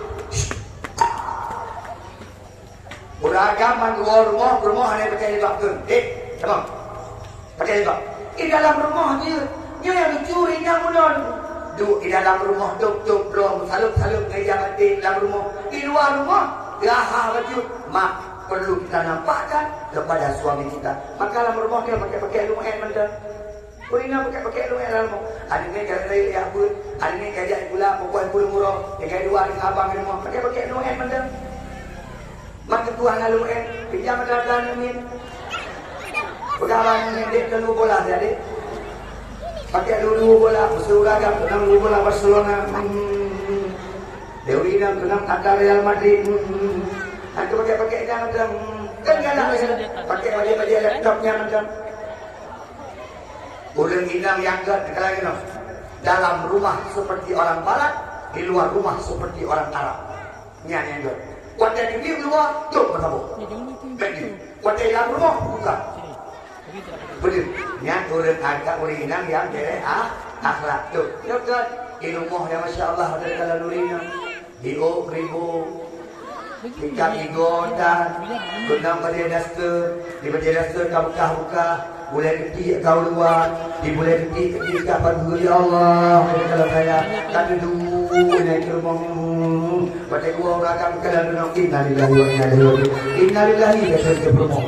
Ureueng agam ban geuwoe rumoh, peurumoh hana pakai jilbab keu. Eh, tamong. Pakai jilbab. Di dalam rumoh jeuet. Nyoe nyang lucu, ringan meunan. Duek di dalam rumoh, tôb-tôb droe, meusaleueb-saleueb ngon ija batik lam rumoh. Di luwa rumoh, geuhah bacut. Mak, perlu kita nampakkan kepada suami kita. Maka lam rumoh nyoe pakai-pakai lueng mantong. Ureueng inong pakai-pakai lueng lam rumoh. Aneuk nyoe ka rayek jak beuet, aneuk nyoe ka jak sikula, pokok peurumoh, tinggai dua aneuk abang di rumoh, pakai-pakai lueng mantong. Mak, teupeue hana lueng, pinjam atra-atra aneuk miet. Peugah bak aneuk miet, "Dek, keu lhèe bola siat, Dek." Pakai lhèe bola, khusos ureueng agam, keunong lhèe bola Barcelona. Hmm. Dek, ureueng inong keunong atra Real Madrid. Hmm. Aneuk pakai-pakai nyan mantong. Hmm. Kan galak, pakai bajèe-bajèe laptop nyan mantong. Ureueng inong nyang gèt teukalai keunoe. Dalam rumah seperti orang Barat, di luar rumah seperti orang Arab. Nyan nyang gèt. Watèe di luwa, tôb meusaboh. Bèk di. Watèe lam rumoh, buka. Beudeuh. Nyan ureueng agam, ureueng inong nyang bèrèh a-, akhlak. Tôb. Nyoe kan, di rumoh nyang masya Allah, ada kalau ureueng inong. Di ôk ribu. Tingkat igo dan keunong bajèe daster, di bajèe daster ka beukah-beukah, Bulai keutik ka u luwa, di bulai keutik-keutik ka pageue, "Ya Allah, kalau saya ka dudoe nyan di rumoh, watèe dua ureueng agam ka lheueh deungoe, innalillahi wa inna ilaihi raji'un. Innalillahi," ka lheueh di rumoh.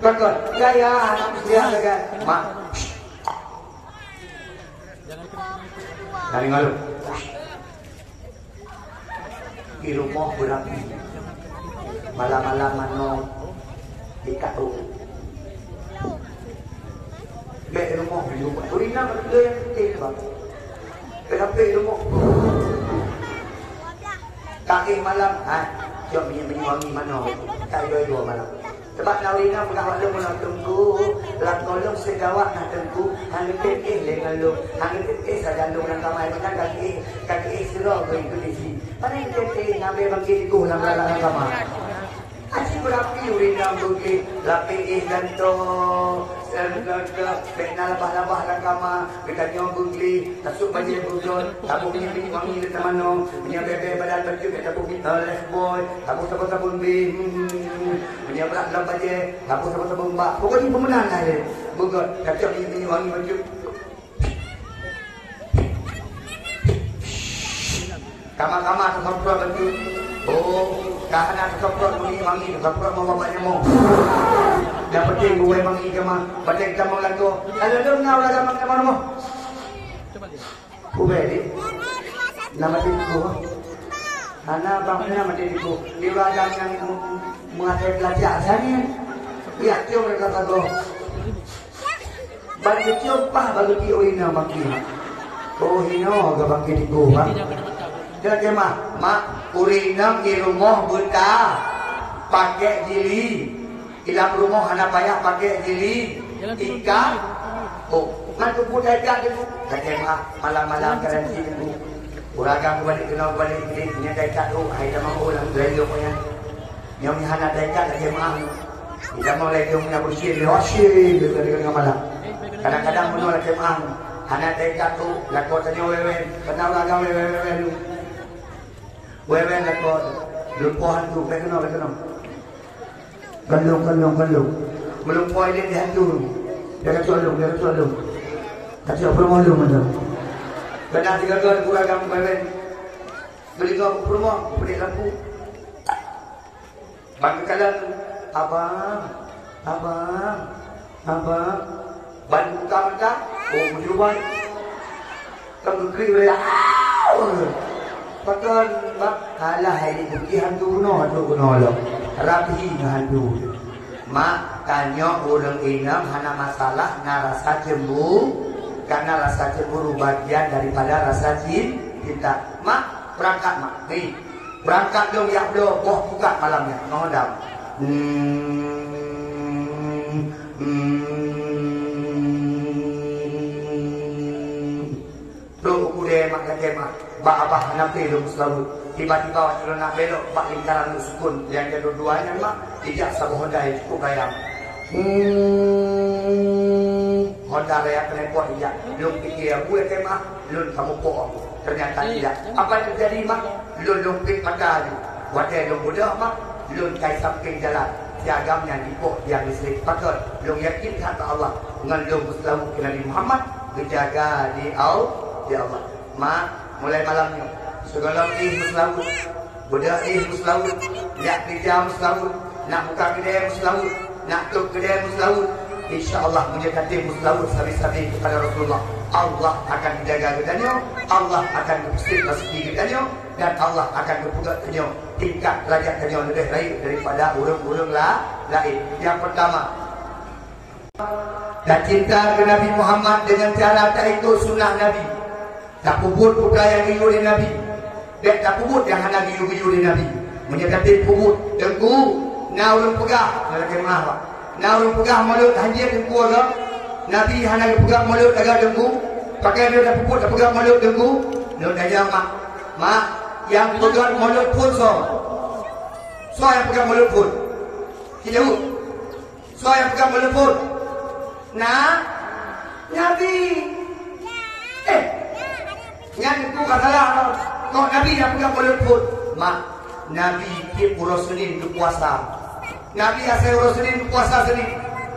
Pakon, gaya aneuk muda, kan? Mak. Dari malam. Di rumoh beurapi. Malam-malam manoe dikatô. Bèk rumoh, di rumoh. Ureueng inong ada nyang putih, bang. Bèk sampai rumoh. Tanggai malam, ha, cok minyeuk-minyeuk wangi manoe. Tak dua-dua malam. Sabab na ureueng inong peugah bak lôn, "Teungku, lakoe lôn seugawat na Teungku, hana geutem éh lé ngon lôn, hana geutem éh sajan lôn lam kama, meunan ka geuéh, ka geuéh sidroe geuh kondisi. Pane geutem éh, nabée bangke dikoh lam lalak lam kama." Aci beurapi ureueng inong geuh, lapéh éh gantoe, seureutoe, bèk na labah-labah lam kama, geutanyoe geuh, tasôk bajèe geuh, taboh minyeuk wangi lé tamanoe, meunyoe bèe-bèe badan bacut, taboh mi-, eh, Lifebuoy, taboh sabon-sabon bèe, hmm. Meunyoe brat lam bajèe, taboh sabon-sabon bak. Pokokjih peumeunan lah dia. Beugöt, kacok minyeuk-minyeuk wangi bacut. Kama-kama tasemprot bacut. Oh, ka hana tasemprot minyeuk wangi, tasemprot meuwabah nyamoe. Nyang penting beuwai wangi kama, bateng tamong lakoe. Kalau lôn na ureueng agam nyang rumoh. Ubé di. Nama tiku? Hana bang, nama tiku? Di ladang nyang mengatai belajar sana. Ya, cium mereka sagoe. Bagi cium pah, bagi tiup ina bangki. Oh, ino ke bangki tiku, bang. Dia kemah, mak, ureueng inong di rumoh buta, pakai jili. Di lam rumoh hana payah pakai jili, ikat. Oh, man teupeu taikat teungku. Kacamata malam-malam garansi teungku. Ureueng agam balik keunoe balik, nyan taikat, oh, hai tamong, oh, lam geulayu nyan. Nyang hana taikat kacamata. Di tamong laju nyang bersih, lewat sih, dekat-dekat dengan malam. Kadang-kadang meunoe kacamata hana taikat tu, lakoe tanyoe wewen, kena ureueng agam wewen-wewen. Wewen lakoe, lumpoe hantu, bèk keunoe, bèk keunoe. Kandong, kandong, kandong. Meulumpoe ilèe di hantu. Dia kacau lông, dia kacau lông. Kacau peurumoh lông macam. Kena tiga kali kurang kamu beben. Beli kau peurumoh, beli lampu. Bang kekalan, abang, abang, abang. Ban buka mata, oh, meujubah. Kan geukrik ulèe, "Au!" Pakon, bak, alah, hai, buki hantu bunoe, hantu bunoe lom. Rapi ngon hantu. Mak, tanyoe ureueng inong hana masalah na rasa cembu-, karena rasa cemburu bagian daripada rasa cin-, cinta. Mak, berangkat, Mak. Ni, berangkat dong, ya, bloe boh pukat malam nyan. Ngon dam. Hmm, hmm. Trok u keudè mak, lakèe mak, bak abah hana pé lôn meuseulaweuet. Tiba-tiba watèe lôn nak belok bak lingkaran Lhoksukon nyang jalô dua nyan mak, jijak saboh Honda nyang cukup gayang. Hmm, Honda raya keuneupot jijak. Lôn pike, "Abu, lakèe mak, lôn ka mupok." Ternyata tidak. Apa yang terjadi mak? Lôn lôn pik mata laju. Watèe lôn beudôh mak, lôn kai sampéng jalan. Siagam nyan jipok tiang listrik. Pakon? Lôn yakin that bak Allah. Ngon lôn meuseulaweuet keu Nabi Muhammad, geujaga di Al-, di Allah. Mak, mulai malam nyoe, sigohlom éh meuseulaweuet, beudôh éh meuseulaweuet, jak keurija meuseulaweuet, nak buka keudè meuseulaweuet, nak tôp keudè meuseulaweuet. Insya Allah, meunyoe tatem meuseulaweuet sabe-sabe kepada Rasulullah, Allah akan jaga geutanyoe, Allah akan geupeuseuet raseuki geutanyoe, dan Allah akan geupeugöt tanyoe tingkat derajat tanyoe leubeh rayeuk daripada ureueng-ureueng la-, laén. Nyang peurtama, tacinta keu Nabi Muhammad deungon cara taikot sunnah Nabi. Tapeubuet peue nyang geuyue lé Nabi. Bèk tapeubuet nyang hana geuyue-geuyue lé Nabi. Meunyoe tatem peubuet, teungku, na ureueng peugah, na lakèe meu'ah, Pak. Na ureueng peugah mulod hanjeuet teungku agam. Nabi hana geupeugah mulod agam teungku. Pakon lôn tapeubuet tapeugah mulod teungku. Lôn tanyong mak, "Mak, nyang peugah mulod phôn soe? Soe nyang peugah mulod phôn?" Jaweueb. Soe nyang peugah mulod phôn? Na? Nabi. Eh. Nyan teungku ka salah. Kok Nabi nyang peugah mulod phôn? Mak, Nabi tiep uroe Senin geupuasa. Nabi asai uroe Senin geupuasa Senin.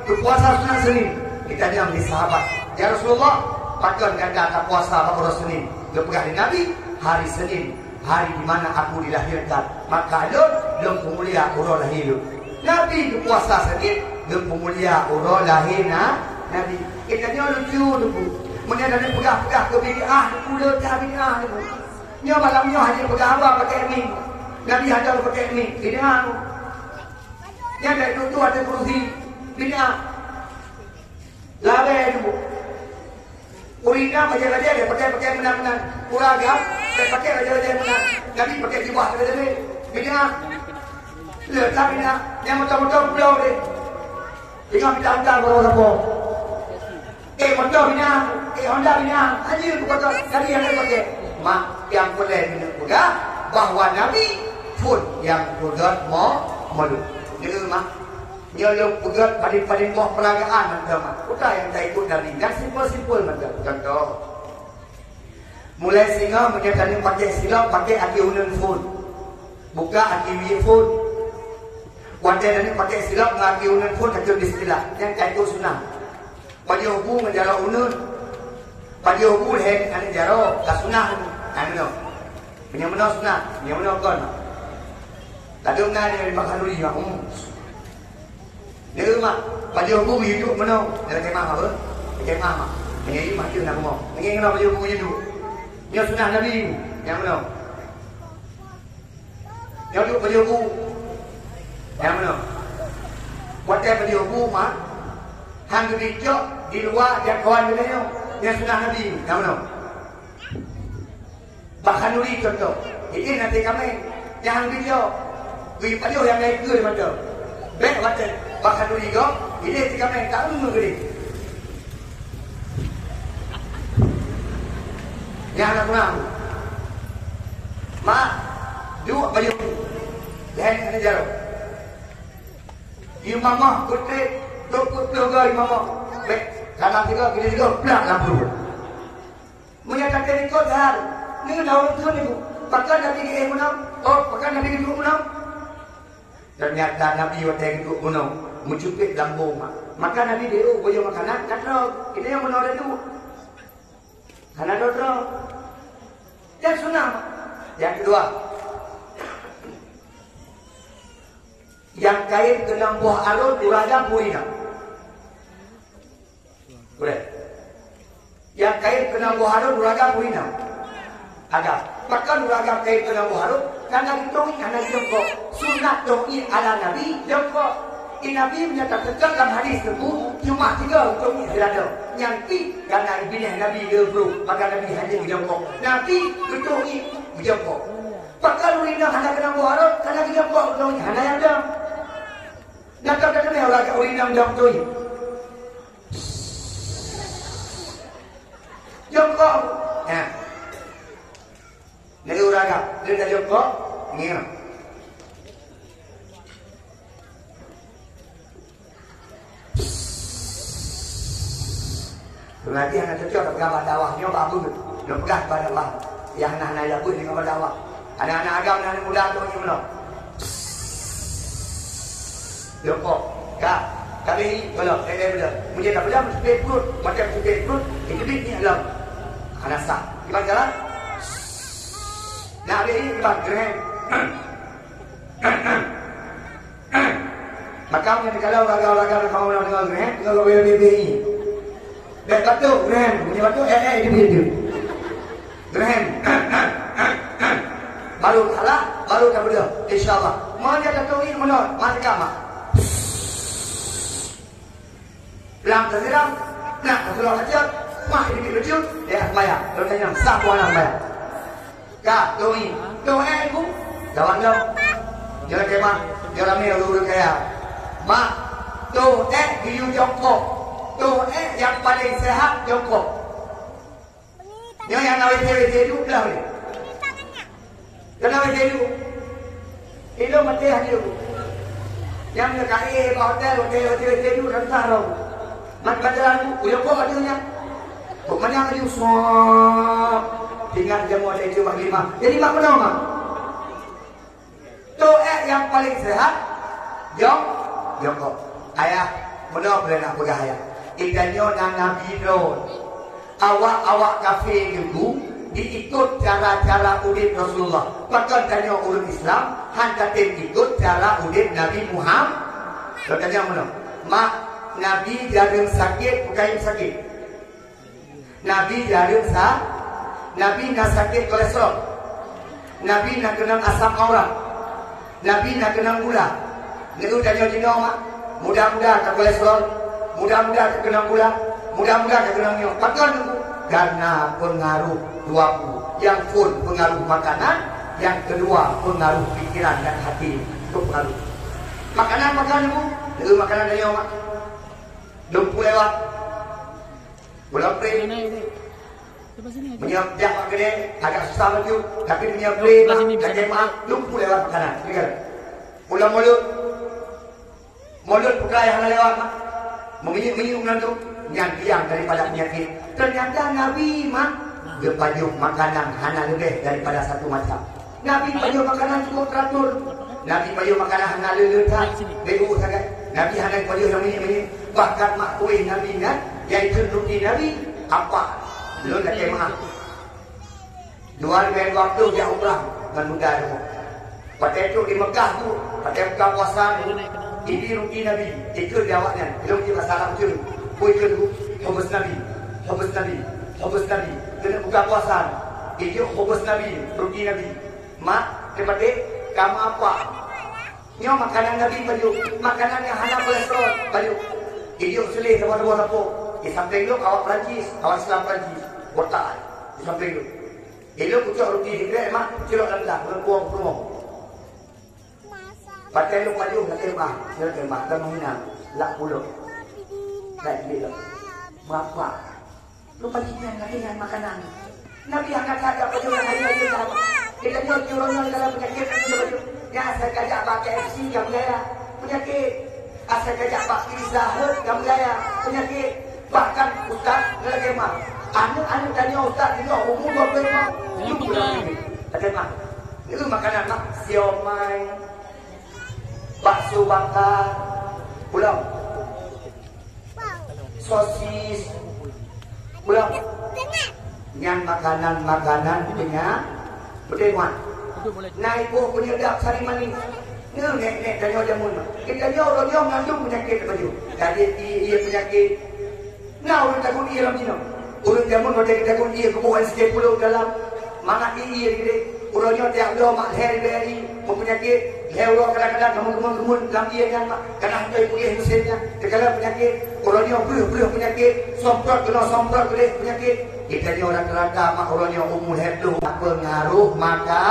Geupuasa sunat Senin. Geutanyong lé sahabat, "Ya Rasulullah, pakon gata tapuasa bak uroe Senin?" Geupeugah lé Nabi, "Hari Senin, hari di mana aku dilahirkan, maka lôn, lôn peumulia uroe lahé lôn." Nabi geupuasa Senin, geupeumulia uroe lahé na-, Nabi. Geutanyoe lucu, Teungku. Meunyoe tapeugah-peugah keu bid'ah, Teungku, le that bid'ah, Teungku. Nyoe malam nyoe hana peugah haba pakai mik. Nabi hana pakai mik, bid'ah, Teungku. Nyan dak tutoe ateueh kursi, bid'ah. Labée Teungku. Ureueng inong bajée-bajée lé, pakai-pakai meunan-meunan. Ureueng agam lé, pakai bajée-bajée meunan. Nabi pakai jubah lagée nyan. Bid'ah. Le that bid'ah. Nyang moto-moto bloe lé. Ingat bid'ah udah baru sapo. Eh, moto bid'ah. Eh, Honda bid'ah. Anjing, moto. Nabi hana pakai. Mak, nyang peureulée keuneuk peugah bahwa Nabi phon nyang peugét mo-, molod. Nyoe, Mak. Nyoe lôn peugét padum-padum boh peuragaan mantong, Mak. Peue nyang taikot Nabi, nyang simpel-simpel mantong. Contoh, mulai singoh meunyoe taneuk pakai silop, pakai aki uneuen phon. Buka aki wie phon. Watée taneuk pakai silop ngon aki uneuen phon, takheun bismillah. Nyan taikot sunah. Pajoh bu ngon jaroe uneuen. Pajoh bu lhée aneuk jaroe, ka sunah nyoe. Ai meunoe. Meunyoe meunoe sunah, meunyoe meunoe kon. Ladôm na di Mak Khanuri, Mak. Hmm. Nyoe, Mak, pajoh bu yue duek meunoe. Nyoe lakée mah, apa? Lakée mah, Mak. Meunyoe yue mak yue na bumoe. Meunyoe ngon pajoh bu yue duek. Nyoe sunah Nabi, nyang meunoe. Nyoe duek pajoh bu. Nyang meunoe. Watée pajoh bu, Mak, han geubri cok di luwa jangkauan geutanyoe. Nyoe sunah Nabi, nyang meunoe. Bak khanuri contoh, ideh na teukamé, nyang han geujok, geupajoh nyang laén keue mantong. Bék watée bak khanuri gob, ideh teukamé, ka eu geudeh. Nyang na kurang. Mak, duek pajoh. Lhée nyoe jaroe. Imamah peutrek, dua puluh tiga imamah. Bék, kana tiga, kiri tiga, plak lam pruet. Meunyoe tateurikot that, nyoe na ureueng kheun ibu, "Pakon Nabi geuéh meunoe? Oh, pakon Nabi geuduek meunoe?" Teunyata Nabi watée geuduek meunoe, meucupet lambong mak. Maka Nabi geuéh boyong makanan, ka troe. Ini nyang meunoe taduek. Hana droe-droe. Nyan sunah. Nyang keudua, nyang kayém keunong boh arot, ureueng agam peue inong. Boleh. Nyang kayém keunong boh arot, ureueng agam peue inong. Agam. Pakon ureueng agam kayém keunong boh arot? Karena geutueng ié hana jongkok. Sunat tueng ié ala Nabi jongkok. Di Nabi meunyoe tapeugah lam hadis tersebut, cuma tiga geutueng ié siradoe. Nyang pih karena binéh Nabi le brôk, maka Nabi hana jongkok. Nabi geutueng ié jongkok. Pakon ureueng inong hana keunong boh arot? Karena jongkok geutueng ié hana nyang dong. Nyang ka teurimong ureueng inong dong tueng ié. Jongkok. Nah. Nyoe ureueng agam, lheueh tajongkok, ngieng. Berarti hana cocok tapeugah bak dakwah. Nyoe bak beuet. Nyoe peugah bak dakwah. Nyang hana-hana jak beuet nyoe bak dakwah. Aneuk-aneuk agam, aneuk muda tu nyoe meunoe. Jongkok. Ka. Ka lheueh, belom. Eh, eh, belom. Meunyoe dah belom, sipéh pruet. Macam sipéh pruet, ikeubiet ngieng lom. Hana sah. Kiban cara? Nak lheueh, kiban. Geureuhem. Maka meunyoe kalau raga-raga na kamoe na deungoe geureuhem, deungoe gobek-gobek ié. Bék batuk, geureuhem. Meunyoe batuk, eh, eh, itu, itu. Geureuhem. Baru halak, baru tabeudôh. Insya Allah. Meunyoe tateuri meunoe, mari ka mak. Lam tasiram, nak tasiram hajat, mak ini bacut, ya, sembahyang. Lalu tanya, sah puasa sembahyang. Ka, tueng ié. Tueng ié, Ibu. Jawab dong. Nyoe lakée mak, nyoe ramé ureueng kaya. Mak, tueng ié geuyue jongkok. Tueng ié nyang paleng seuhat jongkok. Nyoe nyang na W C, W C duek blah lé. Nyang na W C duek. Ilôn maté hajeue. Nyang na ka éh bak hotel, hotel, hotel, W C duek, rasa roh. Mat bajalan, u jongkok hajeue nyan. Kok manyang laju, sop. Ingat jamoe ada itu bak lima. Jadi mak meunoe, Mak. Tueng ié nyang paleng seuhat, jong-, jongkok. Ayah, meunoe peue lé nak peugah, Ayah. Geutanyoe na nabi droe. Awak-awak kafé Teungku diikot cara-cara udeb Rasulullah. Pakon tanyoe ureuëng Islam han tatem ikot cara udeb Nabi Muhammad? Geutanyoe meunoe, mak, Nabi jareueng sakét, bukan sakét. Nabi jareueng sa, Nabi na sakét kolesterol. Nabi na keunong asam urat. Nabi na keunong gula. Neu tanyoe jinoe mak, muda-muda ka kolesterol, muda-muda ka keunong gula, muda-muda ka keunong nyoe. Pakon Teungku? Karena pengaruh dua pu. Yang phôn pengaruh makanan, yang kedua pengaruh pikiran dan hati. Itu pengaruh. Makanan, makanan Teungku. Neu makanan tanyoe mak. Lumpu lewat. Pulang print. Meunyoe jak bak keudè, agak susah laju, tapi meunyoe beli, mak, laju, mak, lumpu lewat makanan. Lihat. Pulang mulut. Mulut bukai hana lewat, mak. Meminyeuk-minyuk nan tu, nyan biang daripada penyakit. Ternyata Nabi, mak, geupajoh makanan hana leubeh daripada satu macam. Nabi pajoh makanan cukup teratur. Nabi pajoh makanan hana le-le that, beu sagai. Nabi hana pajoh nyang minyék-minyék. Bahkan mak kueh Nabi nyan, yaitu ruti Nabi, apa? Lôn lakée meu'ah. Dua ribu dua puluh jak umrah ngon muda tu. Watée trok di Mekah tu, watée buka puasa, ini ruti Nabi, ikheun di awaknyan. Lôn di masa Arab tu, kui keu khubus Nabi, khubus Nabi, khubus Nabi. Keuneuk buka puasa, ijok khubus Nabi, ruti Nabi. Mak, teumaté, kamoe apa? Nyoe makanan Nabi pajoh, makanan nyang hana kolesterol pajoh. Ijok seuleh saboh-saboh sapo. Di sampéng lôn awak Perancis, awak Islam Perancis. Botak di sampéng lôn. Ilôn kucok ruti sikrek, mak, kucilok lam glah, ulôn puwoe peurumoh. Pakai lôn pajoh, lakée meu'ah, lakée meu'ah, lam meuhinang, lak pulo. Lak jilid lom. Bapak. Rupa jih nyan lagée nyan makanan. Nabi hana that jak pajoh nyang hayeue-hayeue that. Geutanyoe jih uroe nyoe dalam peunyakét, pajoh-pajoh. Nyan asai kajak bak K F C ka meugaya, peunyakét. Asai kajak bak Pizza Hut ka meugaya, peunyakét. Bahkan ustaz ngon lagée mah. Aneuëk-aneuëk tanyoe ustaz jinoe umu dua puluh lima. Lagée mah. Nyoe makanan mah siomai, bakso baka, pulang. Sosis. Pulang. Nyan makanan-makanan peunya-, peudeungon. Na iboh peunyedap sari manis. Nyoe nek-nek tanyoe jameun. Geutanyoe uroe nyoe mandum peunyakét pajoh. Tadi ié, ié peunyakét. Na ureuëng takot ié lam jinoe. Ureuëng jameun watée geutakot ié geuboh S K pulo dalam. Mangat ié geude, uroe nyoe tiap bloe mak lhée ribée ié, meupeunyakét, lhée uroe kadang-kadang ka meugeumon-geumon lam ié nyan mak, kadang hana puléh musém nyan, teukalon peunyakét, uroe nyoe breuh-breuh peunyakét, somprot keunoe somprot keudeh peunyakét. Geutanyoe rata-rata mak uroe nyoe umu lhée ploh, peungaroh maka.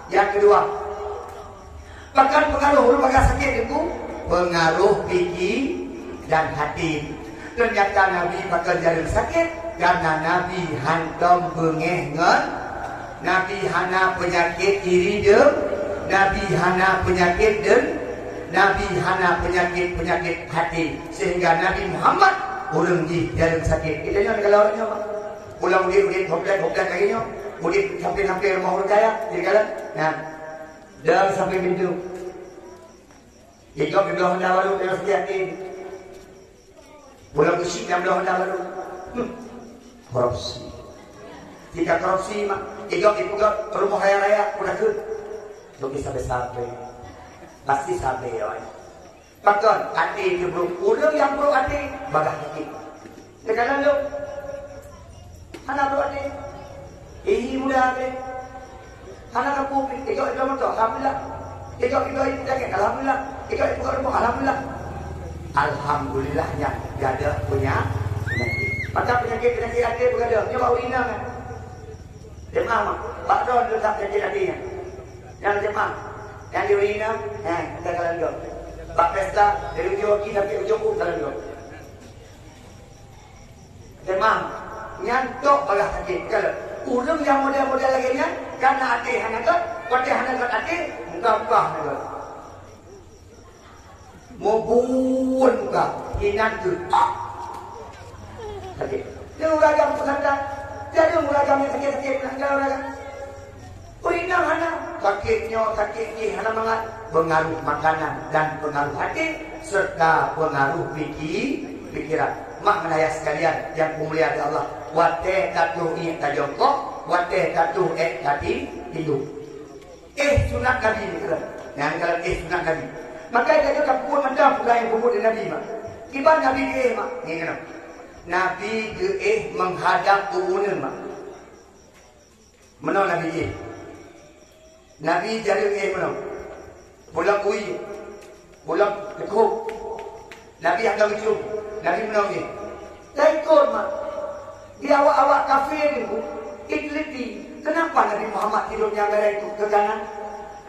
Nyang keudua, pakon peungaroh ureuëng bagah sakét Teungku? Peungaroh piki dan hati. Teunyata Nabi pakon jareueng sakét, kareuna Nabi hantom beungéh ngon, Nabi hana peunyakét iri deung, Nabi hana peunyakét deung, Nabi hana peunyakét-peunyakét hati. Sehingga Nabi Muhammad ureuëng jih jareueng sakét. Geutanyoe kalau ureuëng nyoe, pulang udeb-udeb hoblek-hoblek lagée nyoe, udeb sampai-sampai rumoh ureuëng kaya, jadi kalau, nah, Dan sampai pintu. Ikot geubloe honda baru, tengok sakét hati. Pulang keuchik dan bloe honda baru. Hmm. Korupsi. Tingkat korupsi, mak. Ikot dipeugah rumoh raya-raya, udah ke. Tapi sampai-sampai. Pasti sampai, ya. Pakon até teubrok? Ureuëng nyang brok até bagah sakét. Teukalon lôn hana brok até. Ié muda até. Hana kapuih, ijok ijok moto, alhamdulillah. Ijok ijok sakét, alhamdulillah. Ijok ijok rumoh, alhamdulillah. Alhamdulillah nyan gadoh punya peunyakét. Maka peunyakét-peunyakét até beugadoh. Nyoe bak ureuëng inong kan. Jemaah mah, bak droe letak peunyakét até nyan. Nyang jemaah, nyang di ureuëng inong, eh, kita kalon gob. Bak pesta, dari ujong kaki sampai ujong kaki kalon gob. Teuma, nyan tok bagah sakét. Kalau ureuëng nyang model-model lagée nyan, kana até hana gét, watée hana gét até, muka-muka hana gét. Mubuet muka, inan geutak. Sakét. Dia uragam peusantan. Jadi uragam nyang sakét-sakét, uragam. Ureuëng inong hana, sakét nyoe, sakét jih, hana mangat. Pengaruh makanan dan pengaruh hati, serta pengaruh piki-, Pikiran, mak ngon ayah sekalian nyang kumuliakan Allah, watée tatuh iék tajongkok, watée tatuh ék tati-, tidu. Eh, sunat Nabi ni kalon. Nyang kalon eh sunat Nabi. Maka tanyoe tapeubuet mantong peugah nyang peubuet lé Nabi, mak. Kiban Nabi geuéh, mak. Ngieng keunoe. Nabi geuéh menghadap u uneuen, mak. Meunoe Nabi jih. Nabi jareung éh meunoe. Pulang kui. Pulang teukhôk. Nabi hana geucium. Nabi meunoe éh. Taikot mak. Di awak-awak kafé nyoe, iteliti, kenapa Nabi Muhammad tidurnya mereng ke kanan?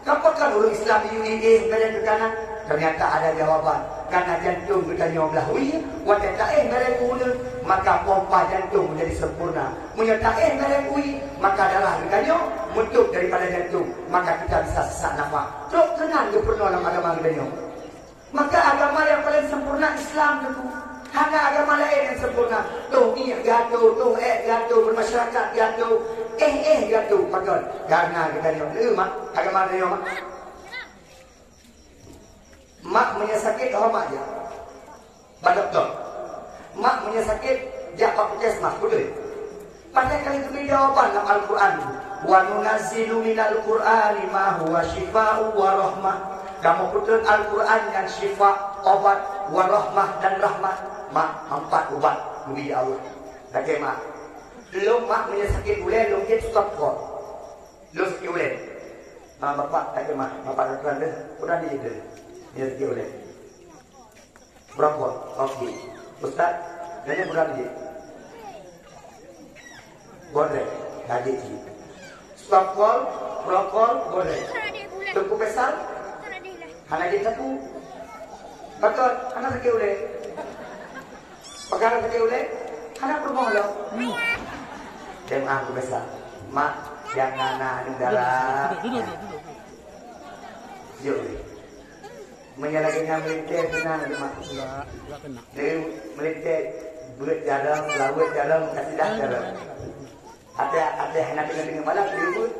Kapakan ureuëng Islam yue éh mereng ke kanan? Ternyata ada jawaban. Karena jantung geutanyoe blah wie, watée taéh mereng u uneuen, maka pompa jantung menjadi sempurna. Meunyoe taéh mereng wie, maka darah geutanyoe meutôb daripada jantung, maka kita bisa sesak nafas. Trok keunan geupeurunoe lam agama geutanyoe. Maka agama nyang paleng sempurna Islam, Teungku. Hana agama laén nyang sempurna. Toh iék geuato, toh ék geuato, bermasyarakat geuato, éh-éh geuato. Pakon? Karena geutanyoe, eh, mak, agama tanyoe, mak. Mak meunyoe sakét, ho mak jak bak dokto. Mak meunyoe sakét, jak bak puskesmas, beutôi? Padahai ka lheueh geubri jawaban lam Al-Qur'an, "Wa nunazzilu minal Qur'ani ma huwa syifaa'u wa rahmah." Kamoe peutreun Al-Qur'an nyang syifa, obat, wa rahmah, dan rahmat. Mak, empat ubat geubri lé Allah. Lakée mak. Lôn mak meunyoe sakét ulée, lôn jép stop call. Lôn sakét ulée. Ah, bapak, lakée mak, bapak dokto deh. Udah di deh. Meunyoe sakét ulée. Prokol, oke. Ustaz, nanya bukan dia. Boleh, kaji ji. Stop call, prokol, boleh. Teungku Faisal, hana jadi sapu. Betul, hana sakét ulée. Peugah sakét ulée, hana peurumoh lom. Jemaah Teungku Faisal, mak, jangan aneuk dara. Yuk. Meunyoe lagée nyan meulintée, seunang, mak. Enggak, enggak kena. Jadi, meulintée, beuet jarang, laweuet jarang, kasidah jarang. Até, até hana deungoe-deungoe malam, dia beuet.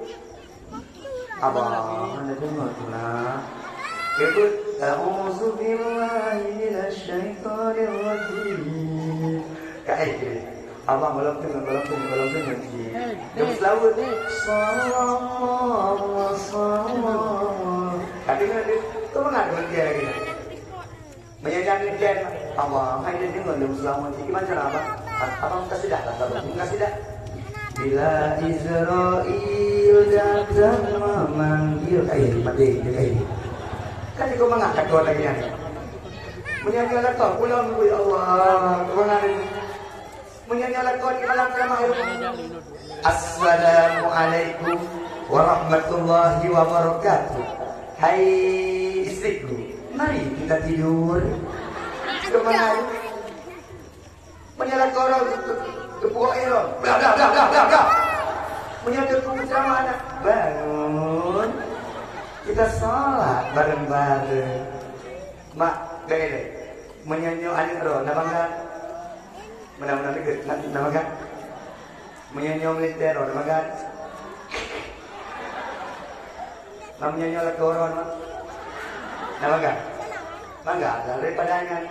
Abang, hana deungoe tu, nak. Dia beuet, "A'udzubillahi minasyaitonirrajim." Ka, eh, dia. Abang, golom tu, golom tu, golom tu, ngaji. Dia berselawat. Sallallahu, sallallahu. Tapi kan dia, tu mana ada berhenti lagi? Meunyoe nyan neujen, Allah, hai dia deungoe lôn seulamat. Gimana cara, Abang? Ah, Abang kasidah lah, Abang. Kasidah. Bila Israel datang memanggil, eh, mati, eh. Kan dia kau mangat kata lagi nyan. Meunyoe nyan datang, pulang dulu, ya Allah. Kemana dia? Meunyoe nyoe lakoe di malam kiamat, hai rumoh. Assalamualaikum warahmatullahi wabarakatuh. Hai istriku, mari kita tidur. Kemana? Meunyoe lakoe roh teu-, teu-, teupeugah ihram. Blah, blah, blah, blah, blah, blah. Meunyoe teuku ceramah aneuk, bangun. Kita salat bareng-bareng. Mak, bèk lé. Meunyoe nyoe aneuk droe, na bangga? Meunan-meunan dikeue, na, na bangga? Meunyoe nyoe militè droe, na bangga? Meunyoe nyoe lakoe droe, na bangga? Bangga, daripada nyan.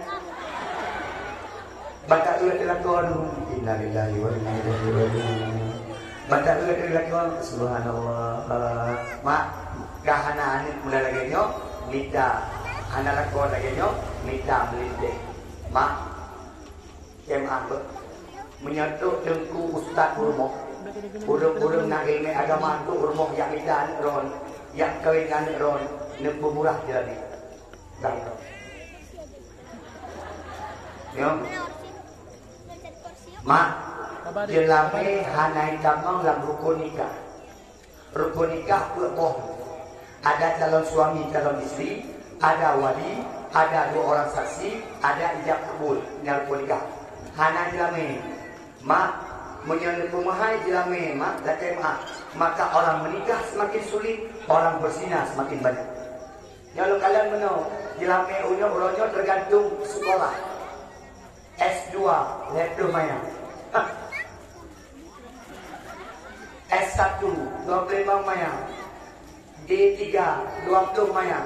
Bak ta-eu lakoe droe, innalillahi wa inna ilaihi raji'un. Bak ta-eu lakoe, subhanallah. Mak, ka hana aneuk muda lagèe nyoe, mita. Hana lakoe lagèe nyoe, mita meulintèe. Mak, jeumaah beuh. Meunyoe trok teungku ustaz u rumoh, ureueng-ureueng na ileumèe agama trok u rumoh jak mita aneuk droe, jak kawén ngon aneuk droe, neupeumurah jeulamèe. Dah. Nyoe. Mak, jeulamèe hana itamong lam rukun nikah. Rukun nikah peuet boh. Ada calon suami, calon istri, ada wali, ada dua orang saksi, ada ijab kabul. Nyan rukun nikah. Hana jeulamèe. Mak, meunyoe neupeumeuhai jeulamèe, mak, lakèe meu'ah, maka orang menikah semakin sulit, orang berzina semakin banyak. Nyoe lôn kalon meunoe, jeulamèe uroe nyoe, uroe nyoe teugantung sekolah. S dua, lhèe plôh manyang. S satu, dua plôh limong manyang. D tiga, dua plôh manyang.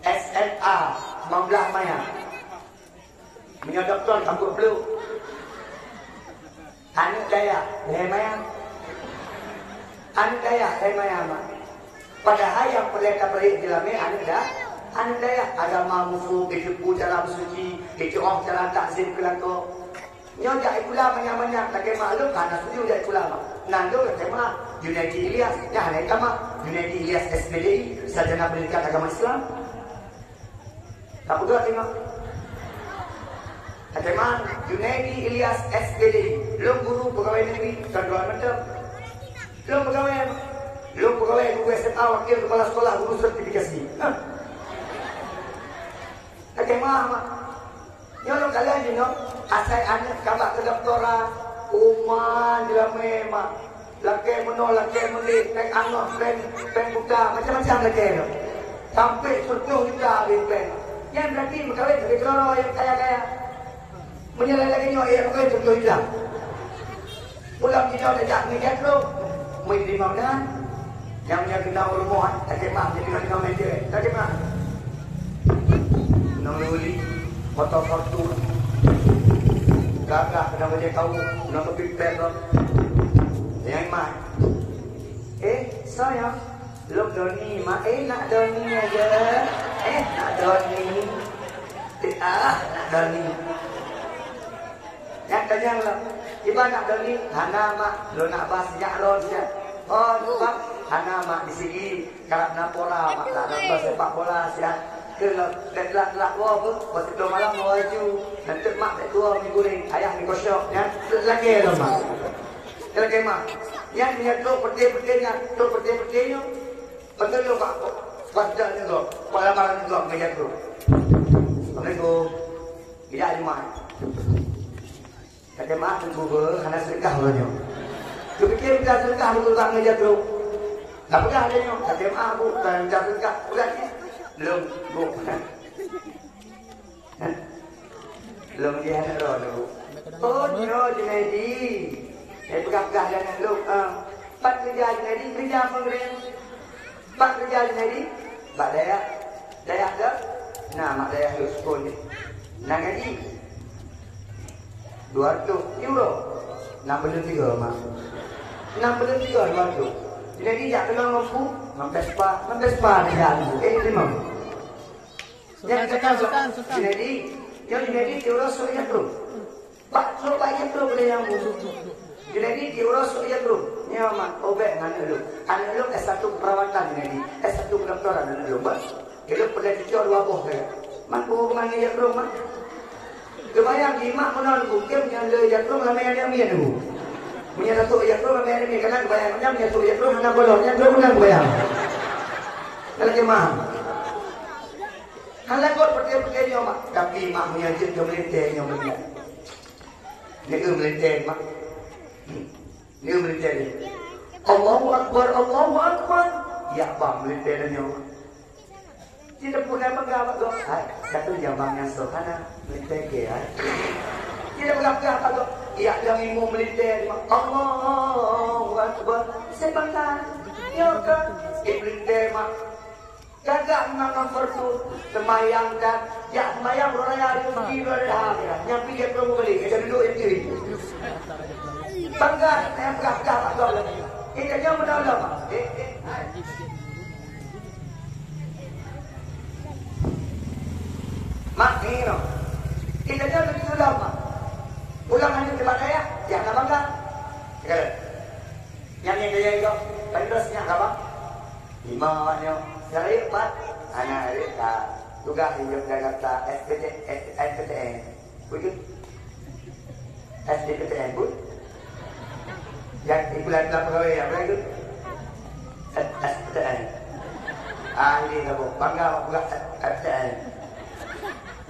S M A, limong blah manyang. Meunyoe dokto ka buet blok. Aneuk dayah, lhèe maya. Aneuk dayah, lhèe maya, mak. Padahai nyang peureulèe tapeureulèe di lamé aneuk da-, aneuk dayah. Agama muphom, jiteupeue cara beusuci, jiteu'oh cara takzim keu lakoe. Nyoe jak sikula manyak-manyak, lakèe mak lôn hana setuju jak sikula, mak. Nan lôn lakèe mak, Junaidi Ilyas, nyan hana tamat. Junaidi Ilyas S P D I, sarjana pendidikan agama Islam. Tapeugah teuma. Lakèe mak, Junaidi Ilyas S P D I, lôn guru peugawèe negeri, bukan dua macam. Lôn peugawèe, lôn peugawèe guru S M A, wakil kepala sekolah, guru sertifikasi. Hah. Lakèe mak, mak. Nyoe lôn kalon jinoe, asai aneuk ka bak keudoktoran, uma jeulamé, mak. Lakèe meunoe, lakèe meulé, pèng anoh, pèng, pèng buta, macam-macam lakèe nyoe. Sampé siplôh juta habéh pèng. Nyan berarti meukawen lagèe keudroe nyang kaya-kaya. Meunyoe lagèe nyoe, eh, meukawen siplôh juta. Pulang jinoe tajak ngeujak lôn. Meunyoe di mana? Nyang, nyang keunoe u rumoh, eh, lakèe mak, nyang keunoe, keunoe meunyoe, eh, lakèe mak. Nang luli, moto Fortuner. Gagah keunoe bajèe kawôm, nang keupiet pèng lom. Nyang mak. Eh, soe nyoe? Lôn Doni, mak. Eh, nak Doni aja. Eh, nak Doni. Eh, ah, nak Doni. Nyan tanyong lom. Iban nak Doni, hana mak, lôn nak ba sinyak lôn siat. Oh, sebab hana mak di sigi, karab na pora mak, lak nonton sepak bola siat. Keu lôn, bèk telat-telat woe beuh, woe siplôh malam woe laju. Nanteuk mak bèk tuwoe mi guréng, ayah mi kosong. Nyan lakèe lôn mak. Lakèe mak. Nyan meunyoe trok peureuté-peureuté nyan, trok peureuté-peureuté nyoe. Beutôi lôn bak, bak dak nyoe gob, bak lamaran nyoe gob, meunyoe trok. Assalamualaikum. Geujak jeumaáh. Ka jeumaáh teungku beuh, hana seudeukah uroe nyoe. Geupike mita seudeukah beutôi bak ngeujak trok. Ka peugah lé nyoe, ka jeumaáh bu, ka mita seudeukah. Peugah cit. Lôn, bu. Lôn jih aneuk droeneuh, bu. Oh, nyoe Junaidi. Eh, peugah-peugah lé aneuk lôn, ah. Pat keureuja Junaidi, keureuja peue, Junaidi? Pat keureuja Junaidi? Bak dayah. Dayah teuh? Na, mak, dayah lôn sukon jih. Na gaji? Dua reutôh euro. Nam buleuen tiga, mak. Nam buleuen tiga, dua reutôh. Junaidi jak keunong ngon peue? Ngon Vespa. Ngon Vespa neujak, bu. Eh, teurimong. Sultan, Sultan, Sultan, Sultan. Junaidi, nyoe Junaidi tiep uroe sôk jak trok. Bak trok bak jak trok lé nyang bu. Junaidi tiep uroe sôk jak trok. Nyoe mak, ubé ngon aneuk lôn. Aneuk lôn S satu keperawatan Junaidi. S satu kedoktoran aneuk lôn, bah. Ilôn peureulèe cucoe dua boh sagai. Mak, peue hubungan ngon jak trok, mak? Geubayang jih mak meunan bu, kém nyang le jak trok ramé aneuk miet bu. Meunyoe sôk jak trok ramé aneuk miet, kana geubayang nyan meunyoe sôk jak trok hana gohlom, nyan trok meunan geubayang. Ka lagèe mak. Hana göt peureté-peureté nyoe, mak. Tapi, mak, meunyoe jeuet keu meulintèe nyoe meunan. Nyoe meulintèe, mak. Nyoe meulintèe nyoe. Allahu Akbar, Allahu Akbar. Ya, bang, meulintèe nyoe, mak. Cit teupeu na peugah bak gob. Hai, ka teuh nyang bang nyan soe hana meulintèe keu hai. Cit teupeu na peugah bak gob. Ya, nyang imum meulintèe, mak. Allahu Akbar. Seumangat. Nyoe ka. Meulintèe, mak. Gagah memang ngon Fortuner, seumayang dan jak seumayang uroe raya, hari Minggu, uroe raya, nyang pih jak promo balik, ka dudoe nyang kiri. Bangga, nyang peugah-peugah bak gob lagi. Kita nyoe meudong lom, Mak. Eh, eh, hai. Mak, ni, no. Kita nyoe begitu lom, Mak. Pulang hanya ke dayah, ya, nak bangga. Sekarang. Nyang nyan gaya inong, paling terus nyan ka, Bang? Lima awak nyoe. Sekarang yuk, Pak. Anak yuk, Pak. Tugas di Yogyakarta, S P T, S P T N. Betul? S D P T N pun. Yang ibu lain pula pegawai, apa itu? S P T N. Ah, ini kamu. Bangga, bangga S P T N.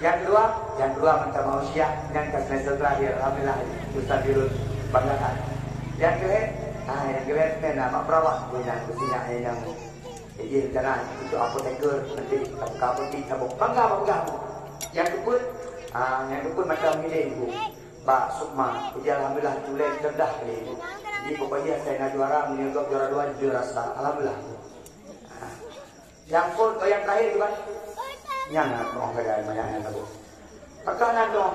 Nyang keudua, nyang keudua mantong manusia, nyang ka semester terakhir, alhamdulillah, Ustaz Yunus banggakan. Nyang keulhèe, ah, nyang keulhèe, nyan mak perawat, nyang keusinyak, nyang, jadi, rencana untuk apoteker, nanti, buka apotek, tabung. Bangga, bangga. Nyang keupeuet, ah, nyang keupeuet mantong milék, Bu. Bak Sukma, jadi, alhamdulillah, tuléh rendah kali. Jadi, pokoknya, saya nak juara, meunyoe gob juara dua, juara sa. Alhamdulillah. Ah. Nyang phôn, oh, nyang terakhir tu kan? Nyan, ah, oh, kaya banyak nyan lagu. Pakon na dong.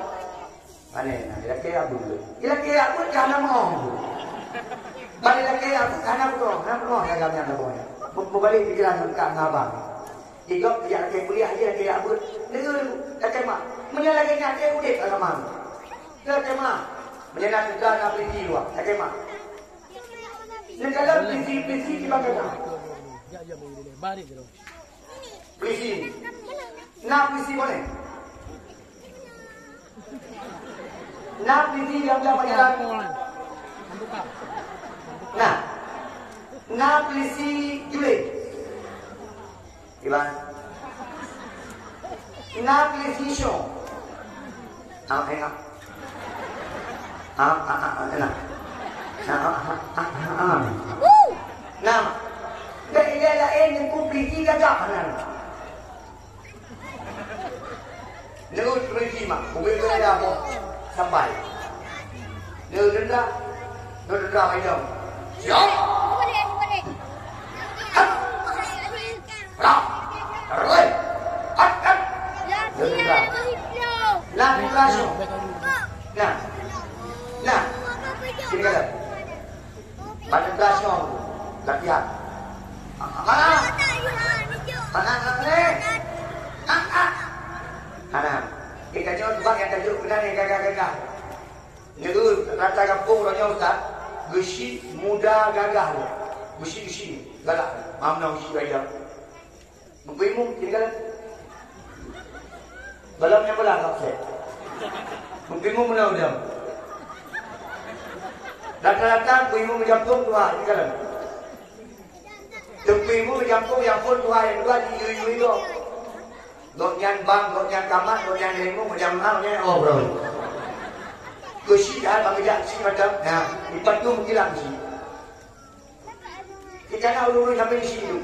Pane na, ilakée abeuet. Ilakée abeuet ka hana meu'oh. Bari ilakée abeuet ka hana meu'oh, hana meu'oh ya agam nyang ka boh. Meubalek pikiran ka ngabang. Di gob jak lakée kuliah jih lakée abeuet. Deungon lakée mak. Meunyoe lagée nyan, eh, udeb agama. Lakée mak. Meunyoe na teuka na piti luwa, lakée mak. Neukalon piti-piti di bangkata. Piti. Na piti boleh? Na piti nyang ka pajalan? Na. Na piti julé? Iban. Na piti show? Ah, eh, ah. Ah, ah, ah, ah, enak. Ah, ah, ah, ah, ah, ah. Nama? Dah ilai lain yang ku piti gagah, nah. Neureuti mak, ubé beda boh sampai. Neureuti, neureuti ayam. Siap. Hap. Rap. Roi. Hap, hap. Neureuti. Nah, neureuti. Nah. Nah. Sini kata. Pada kelas nyoe latihan. Mana? Mana, mana, mana? Ah, ah. Mana? Kita jawab sebab yang tajuk benar yang gagah-gagah. Nyoe rata gampông uroe nyoe, Ustaz. Geusyik muda gagah. Geusyik-geusyik galak. Mam nong geusyik gagah. Meukeu imeum, tinggai. Dalam nyang beulah konsep. Meukeu imeum meunan udang. Rata-rata meukeu imeum meujampong tuha, tinggai. Teungku imeum meujampong nyang phon tuha nyang dua di yue-yue gob. Gobnyan bang, gobnyan kamat, gobnyan leumo, gobnyan meuhah, gobnyan oh, bro. Keusi dah bang geujak si macam, nah, ipat tu meukilang si. Di kana ureueng-ureueng sampai di situ.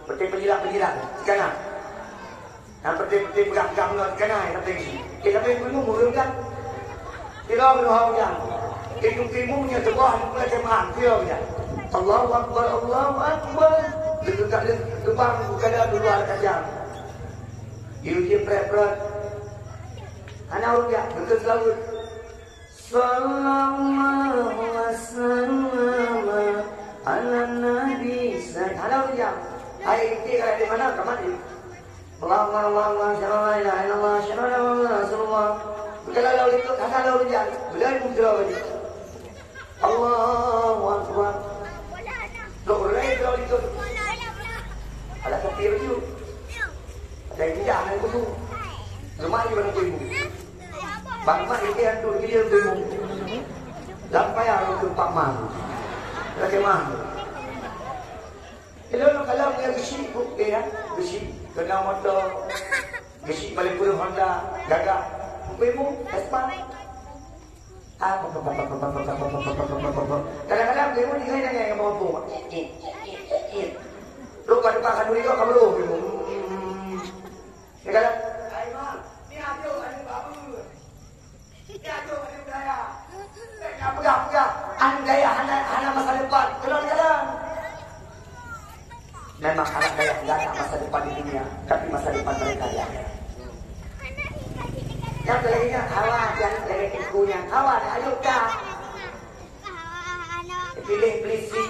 Peuté peujilak-peujilak. Di kana. Nah, peuté-peuté peugah-peugah meunyoe di kana sampai di situ. Di sampai gunong ureueng kan. Kira keunoe hau jan. Di tungki mung nyoe seubah di pula jemaah. Kira jan. Allahu Akbar, Allahu Akbar. Dekat geubang kada keluar kacang. Di uji pret-pret. Hana ureueng jak, beutôi seulaweuet. Sallallahu wasallam ala nabi sa-, hana ureueng jak. Hai, inti ka di mana? Ka mandi. Allahumma, Allahumma, asyhadu an la ilaha illallah, asyhadu anna Muhammadar Rasulullah. Bukan lalu likot, hana lalu jak. Belai muncul lagi. Allahu Akbar. Dok rei lalu likot. Ada kopi baju. Ada yang tidak, ada yang kutu. Lemari mana kutu. Bang Mat, ini hantu gila tu. Lam payah tu Pak Mang. Lagi Mang. Kalau nak kalam dia besi, bukti ya. Besi. Kena motor. Besi balik puluh Honda. Gagah. Bukti mu, Vespa. Ah, kadang-kadang dia pun ingat dengan yang mampu. Lu pada pakai duit kau, kamu lu. Dia kata, "Hai, Mak, ni aduh, aduh, babu." Ni aduh, aduh, daya. Nak pegang-pegang. Anak daya hana, hana masa depan. Kenal jalan. Memang anak daya tidak ada masa depan di dunia, tapi masa depan mereka di akhirat. Yang lainnya, hawa, yang lain punya. Hawa, ayo dah. Pilih polisi,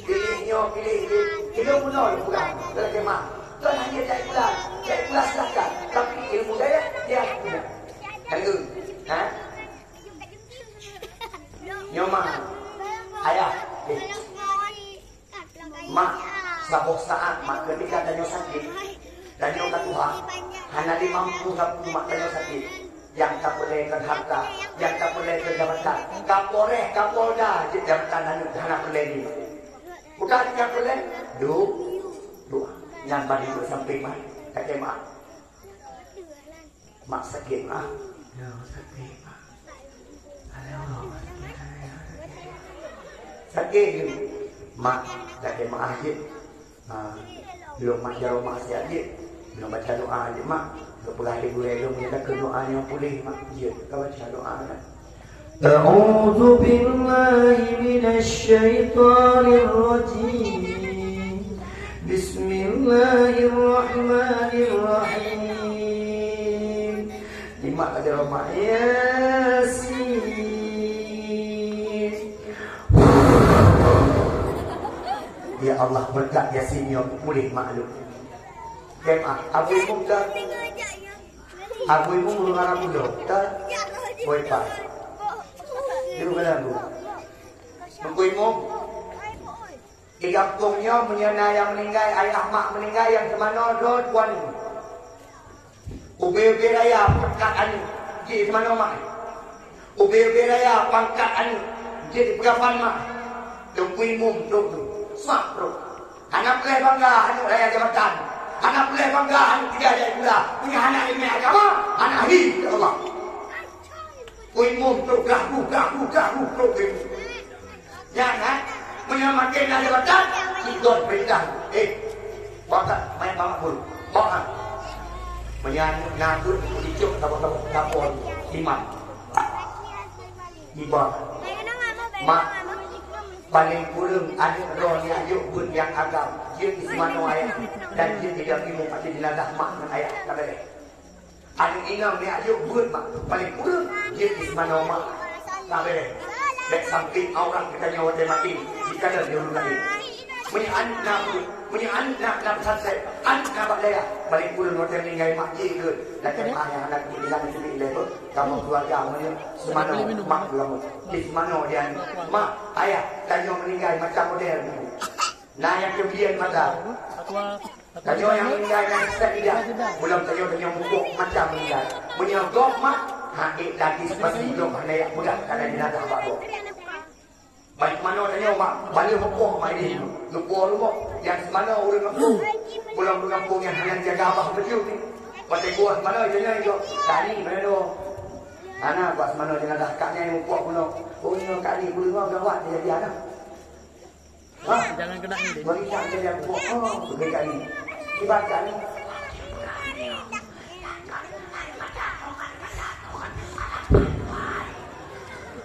pilih nyoe, pilih itu. Ilmu nol bukan, dalam jemaah. Tuan hanya cari pulang, cari pulang silahkan. Tapi ilmu daya, dia punya. Lalu, ha? Nyoe mah, ayah, eh. Mak, saboh saat mak ketika tanyoe sakét, tanyoe ka tuha, hana lé mampu sapeue mak tanyoe sakét. Nyang tapeureulée keu hareuta, nyang tapeureulée keu jabatan. Kapolres, Kapolda, jeuet jabatan hana, hana peureulée lé. Bukan nyang peureulée, doa. Doa. Nyan bari sampai mak, kata mak. Mak sakét, Mak. Ya, sakét, Mak. Aduh, sakét, sakét. Sakét, Mak. Sakét, Mak, sakét. Ha, lôn mak jaroe mak siat jeuet. Lôn baca doa jeuet, Mak. Lôn peugah lé gurée lôn, meunyoe takheun doa nyang puléh, Mak. Jeuet, ka baca doa nyan. أعوذ بالله من الشيطان الرجيم. بسم الله الرحمن الرحيم. Imak ka jaroe mak. Yes. Ya Allah, beureukat Yasin nyoe puléh makhluk. Jemaah, Abu Imum ka? Abu Imum ureueng Arab Bulo ka? Boy pa. Di mana, Bu? Teungku Imum. Di gampông nyoe meunyoe na nyang meuninggai, ayah mak meuninggai, nyang seumanoe droe tuan. Ubé-ubé raya pangkat aneuk, jih seumanoe mak. Ubé-ubé raya pangkat aneuk, jih peugah fan mak. Teungku Imum trok tu, swab trok. Hana peureulèe bangga aneuk raya jabatan. Hana peureulèe bangga aneuk tinggai di sikula. Meunyoe hana ileumèe agama, hana hi, ya Allah. Teungku Imum trok gah bu, gah bu, gah bu, trok Teungku Imum. Nyan, ha? Meunyoe maté na jabatan, ikot peurintah. Eh, bakat main bangat pun. Bakat. Meunyoe na pun, icok saboh-saboh lapor iman. Iba. Mak, paléng kureueng aneuk droe nyang jok beuet nyang agam, jeuet di seumanoe ayah, dan jeuet di dalam imum ateueh jeunazah mak ngon ayah, ka beureh. Aneuk inong nyang jok beuet mak, paléng kureueng jeuet di seumanoe mak, ka beureh. Bèk sampai aurat geutanyoe watèe maté, dikalon di ureueng laén. Meunyoe aneuk na beuet, meunyoe aneuk na, na pesantren, aneuk na bak dayah, paléng kureueng watèe meuninggai mak jih geuh, dan jamaah nyang hana geupeuingat di sibit lé beuh, kamoe keuluwarga meunyoe seumanoe mak geuh kamoe. Di seumanoe di aneuk, mak, ayah, tanyoe meuninggai macam model nyoe. Na nyang keubien mata. Tanyoe nyang meuninggai nyan sisat lidah. Bulan tanyoe, tanyoe mupok macam meuninggai. Meunyoe gob mak, ha, ék lagi seupasi gob hana yak peugah kana jeunazah bak gob. Baik manoe tanyoe mak, baleue mupok mak idéh. Lupo rumoh, nyang seumanoe ureueng gampông. Bulan ureueng gampông nyang hana jaga abah beujeuet ni. Watèe buah seumanoe tanyoe gob. Kani manoe. Hana buat seumanoe jeunazah kak nyan mupok bunoe. Oh, nyoe kani bunoe gawat jadi aneuk. Hah? Jangan kena ni deh. Bagi tak dia buat. Oh, bagi kali. Kibat kali.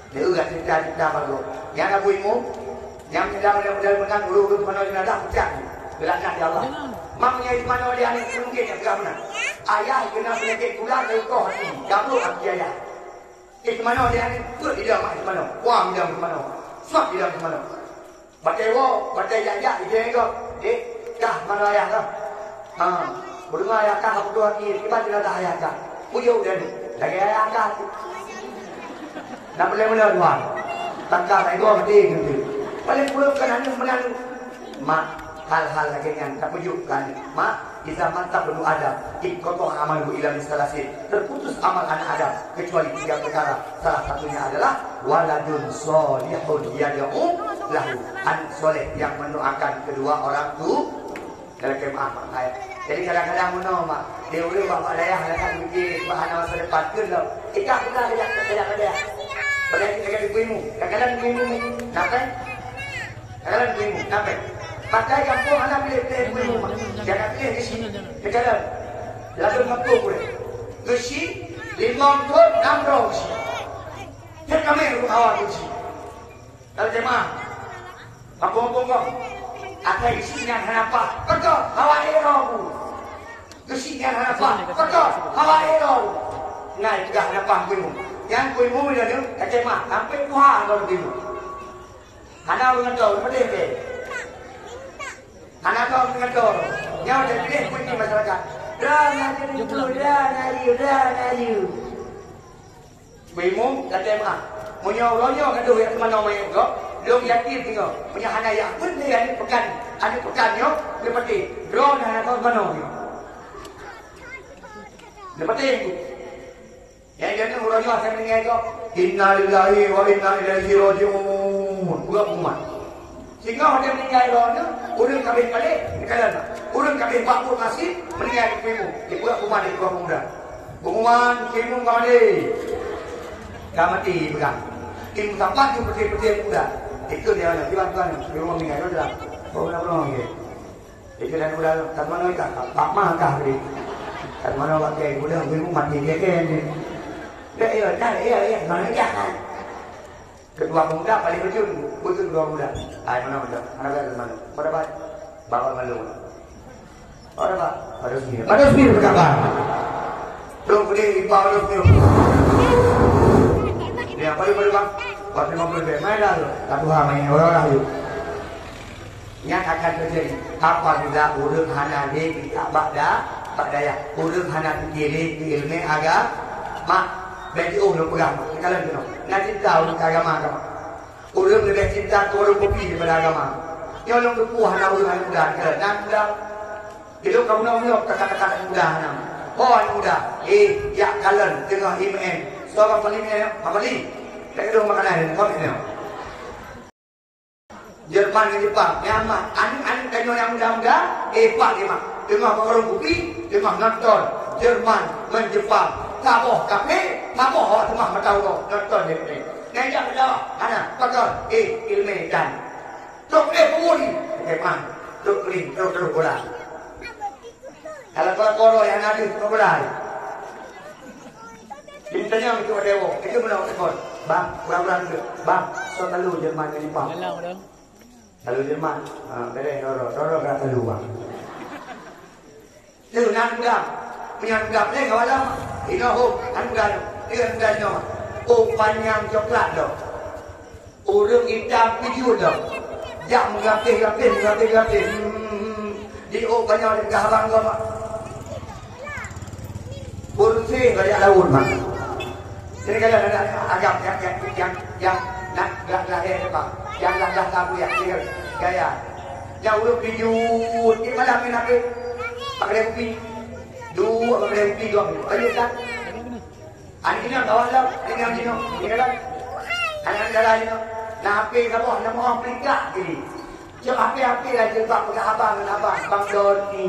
Dia udah cerita-cerita baru. Yang Abu Imum, yang tidak mudah-mudahan menang, urus-urus mana yang ada, pecah. Gelakkan ya Allah. Jangan. Mak punya di mana dia ni mungkin yang pegang mana. Ayah kena penyakit gula dari kau hati. Gabruk hati ayah. Eh, kemana dia ni? Put di dalam, kemana? Wah, di dalam, kemana? Suap di dalam, kemana? Batèe woe, batèe jak-jak ijèe gob. Dek, kah manoe ayah kah? Ha, meudeungoe ayah kah, ka putôh aki, kiban jeunazah ayah kah? Kuyôh dan lagèe ayah kah. Nak peureulèe meunan, Tuan. Tangka sagoe maté geunteuk. Paléng peureulèe keunan meunan. Mak, hal-hal lagèe nyan tapeujeuet keu aneuk. Mak, Iza mata ibnu Adam, inqata'a amaluhu illa min salasin. Terputus amal anak Adam kecuali tiga perkara. Salah satunya adalah waladun shalihun yad'u lahu. Anak soleh yang mendoakan kedua orang tu. Dalam jemaah mak ayah. Jadi kadang-kadang meunoe mak, di ureueng bak dayah, kadang-kadang mikir bahan masa depan tu lom. Ikah pernah kejak kejak kejak. Boleh kita jadi ibu-ibu. Kadang-kadang ibu-ibu ni, kenapa? Kadang-kadang ibu-ibu, kenapa? Pakai gampông hana pilih-pilih ibu-ibu mak. Jangan pilih di sini. Kadang-kadang lalu mampu pun. Geuchik, limong thôn, nam droe geuchik. Cit kami ruh hawa geuchik. Lalu jemaah. Mampu-mampu kong. Akai geuchik nyan hana paih. Beutôi, hawa éh roh bu. Geuchik nyan hana paih. Beutôi, hawa éh roh bu. Ngai peugah hana paih kuimu. Nyan kuimu nyoe, kacamah. Sampai tuha roh kuimu. Hana ureueng ngeudong, leubeh deh. Hana ureueng ngeudong. Nyoe teubiet pun di masyarakat. Droeneuh na jeuet, droeneuh na jeuet, droeneuh na jeuet. Beuimum, gata meu'ah. Meunyoe uroe nyoe gadoh jak teumanoe manyét gob, lôn yakin singoh. Meunyoe hana jak beuet lé aneuk peukan, aneuk peukan nyoe, neupatéh. Droeneuh hana teumanoe nyoe. Neupatéh. Nyang jeuet uroe nyoe asai meuninggai gob, "Inna lillahi wa inna ilaihi raji'un." Peugah umat. Singoh watèe meuninggai droeneuh, ureueng ka abéh palek, neukalon. Ureueng ka abéh bak buet masin, meuninggai di kubu, dipeugah umat di kubu pemuda. Pengumuman, Teungku Imum ka maté. Ka maté, peugah. Teungku sapat tu peuté-peuté pemuda. Itu dia, dia bilang tuan, di rumah meuninggai, dia bilang, "Oh, benar-benar, ya." Itu dan udah, kat mana kah? Pak mah kah tadi? Kat mana pakai? Udah, ibu mati dia kan. Dah, iya, dah, iya, iya, mana dia kan? Ketua pemuda paling ujung, betul ketua pemuda. Hai, mana pemuda? Mana pemuda? Mana pemuda? Bawa malu. Mana pak? Pada sini. Pada sini berkabar. Belum boleh, di bawah belum. Ya, paling, paling, Pak. Buat lima puluh ribu. Mana dah tu? Tak tuha main orang-orang tu. Nyan akan teujadi apabila ureuëng hana lé bak da-, bak dayah, ureuëng hana pike lé keu iéleumé agama. Bék jiôh lôn peugah, kalon keunoe. Na cinta ureuëng keu agama, agama. Ureuëng leubeh cinta keu warong kupi daripada agama. Nyoe lôn teupeue hana ureuëng aneuk muda, kalon. Nan muda. Ilôn ka bunoe-bunoe ka kata-kata aneuk muda hana. Ho aneuk muda, eh, jak kalon teungoh I M F. Soe bang pali nyoe? Bang pali. Tak keuduh makanan, kau ni. Jerman ngon Jepang, nyan mah, aneuk-aneuk tanyoe nyang muda-muda, hebat nyan mah. Teungoh bak warong kupi, teungoh nonton Jerman ngon Jepang. Saboh kafé, saboh awak seumah mata uroe nonton nyan. Nyan jak meudawa, hana, pakon, eh, iéleumé tan. Trok deh peue ni? Memang, trok ni, trok, trok bola. Kalau koro-koro nyang na deuh, koro lai. Jadi tanyong keu dewa, itu meunan telepon. Bang, urang-urang tu. Bang, soe talu Jerman ngon Jepang? Dalam dah. Talu Jerman. Ha, bereh, roro, roro ka talu, bang. Tu, nan peugah. Meunyan peugah, eh, kawan lama. Inoe, ho, nan peugah tu. Eh, nan peugah nyoe. Oh, panyang coklat tu. Ureuëng itam pijôh lom. Jak meugampéh-gampéh, meugampéh-gampéh. Hmm. Di ôk banyak deungon abang gom. Beureuséh bajak laôt, mak. Jadi kalau ada agam yang, yang, yang, yang nak, nak, nak, eh, apa? Yang nak, nak, nak, yang, yang, gaya. Yang ureuëng pijôh, di malam ni nak, eh, pakai kupi. Dua pakai kupi, dua. Ayo, tak? Aneuk inong ka lom, aneuk inong jinoe, jinoe lom. Aneuk inong dalam jinoe. Na H P saboh, na moh pelikak jadi. Cok H P-H P lah jilbab peugah abang ngon abang, Bang Doni.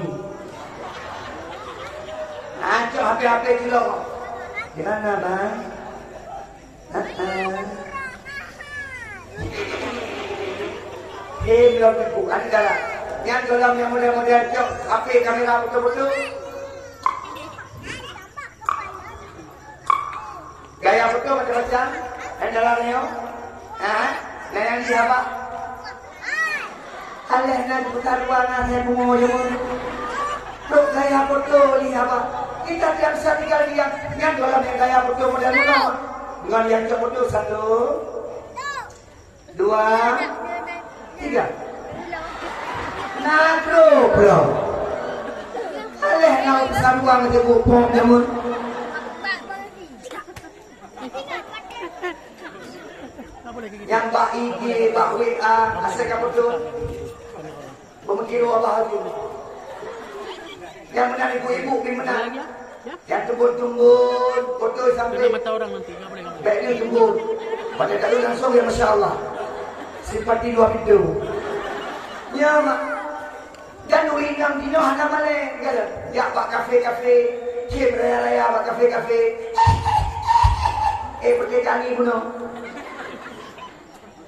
Ah, cok H P-H P jilong. Di mana, Bang? Ah, ah. Hei, belum tentu. Aneuk dalam. Nyang dalam nyang model-model cok H P kamera beutôi-beutôi. Gaya foto macam-macam. Yang dalam nyoe. Ha? Dan yang di apa? Alah, nan putar dua, nan saya bungo je pun. Dok gaya foto ni apa? Kita tidak bisa tinggal diam. Yang dalam yang gaya foto model mana? Dengan yang foto satu. Dua, tiga. Na troh, bro. Alah, na saruang je bupong jamun. Nyang bak I G, bak W A, asai ka beutôi. Peumikir Allah tu. Nyang meunan ibu-ibu pih meunan. Nyang teumbon-teumbon, beutôi sampai. Kena mata orang nanti, nggak boleh, nggak boleh. Baik ni teumbon. Pada tak langsung ya, Masya Allah. Simpati dua pintu. Ya, Mak. Dan ureueng inong jinoe hana malèe, ya. Jak bak kafe-kafe, cit raya-raya bak kafe-kafe. Eh, peureulèe tangieng bunoe.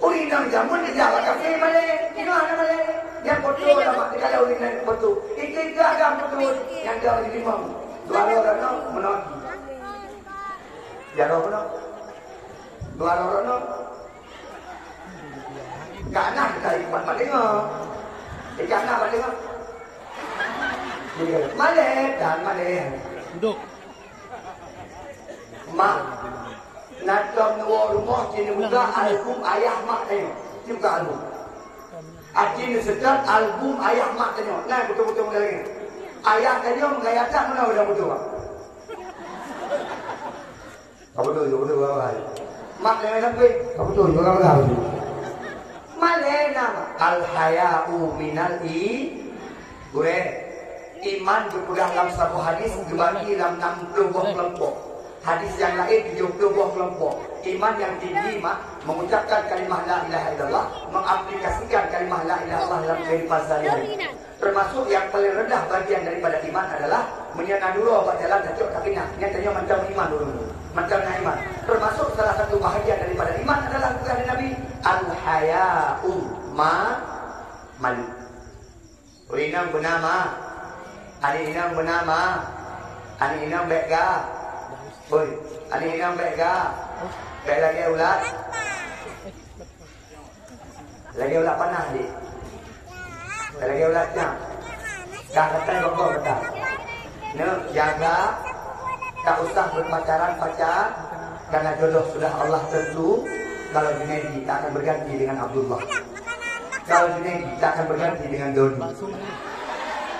Ureueng inong jameun geujak bak kafe malèe, jinoe hana malèe. Nyang foto lam mak teuka ureueng inong foto. Ikeu-ikeu agam foto nyang ka lagèe limong. Dua roh droeneuh meunoe. Jaroe meunoe. Dua roh droeneuh. Ka na kita ipat bak teungoh. Ikat na bak teungoh. Malèe dan malèe. Duduk. Mak, na tom neuwoe rumoh, ci neubuka album ayah mak tanyoe. Ci buka album. Aci neuseutôt album ayah mak tanyoe. Na beutôi-beutôi model lagèe nyan. Ayah tanyoe meugaya that meunan, beutôi, Mak? Ka beutôi, beutôi, beutôi, beutôi. Mak tanyoe sampai. Ka beutôi, beutôi, beutôi. Malèe na, Mak. Al-haya'u minal i-, Gurèe, iman geupeugah lam saboh hadis geubagi lam enam puluh boh keulompok. Hadis nyang laén tujoh puluh boh keulompok. Iman nyang tinggi, Mak, mengucapkan kalimah la ilaha illallah, mengaplikasikan kalimah la ilaha illallah dalam kehidupan sehari-hari. Termasuk yang paling rendah bagian daripada iman adalah meunyoe na duroe bak jalan tacok tapinah, nyan tanyoe mantong iman dulu. Mantong na iman. Termasuk salah satu bahagian daripada iman adalah peugah lé Nabi, "Al-haya'u ma-, malu." Ureueng inong beuna ma. Aneuk inong beuna ma. Aneuk inong bèk ga. Oi, aneuk inong bèk ga. Bèk lagèe ulat. Lagèe ulat panah, dik. Bèk lagèe ulat nyang. Dah kata gok-gok kata. Neuk jaga, tak usah berpacaran pacar, karena jodoh sudah Allah tentu. Kalau Junaidi tak akan berganti dengan Abdullah. Kalau Junaidi, tak akan berganti dengan Doni.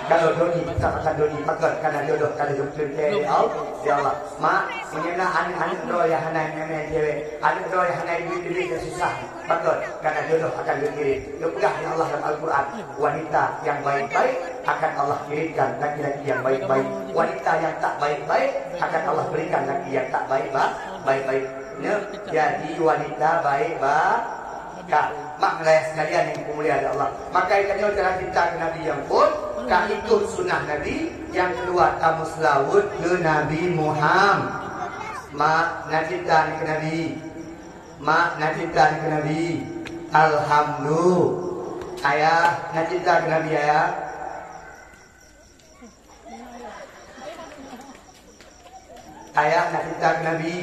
Kalau Doni, tetap akan Doni. Pakon, karena jodoh ka lheueh geuteuntèe lé Allah. Ya Allah. Mak, meunyoe na aneuk-aneuk droe nyang hana meu'en cewek, aneuk droe nyang hana duit-duit nyang susah. Pakon, karena jodoh akan geukirim. Geupeugah lé Allah lam Al-Quran, wanita yang baik-baik akan Allah kirimkan laki-laki yang baik-baik. Wanita yang tak baik-baik akan Allah berikan laki yang tak baik-ba-, baik-baik. Nyoe, jadi wanita baik-ba-, Ka, mak meuraya sekalian nyang dimuliakan Allah. Maka geutanyoe cara cinta keu Nabi nyang phôn, ka ikot sunnah Nabi, nyang keudua tameuseulaweuet keu Nabi Muhammad. Mak, na cinta keu Nabi. Mak, na cinta keu Nabi. Alhamdulillah. Ayah, na cinta keu Nabi, ayah. Ayah na cinta keu Nabi.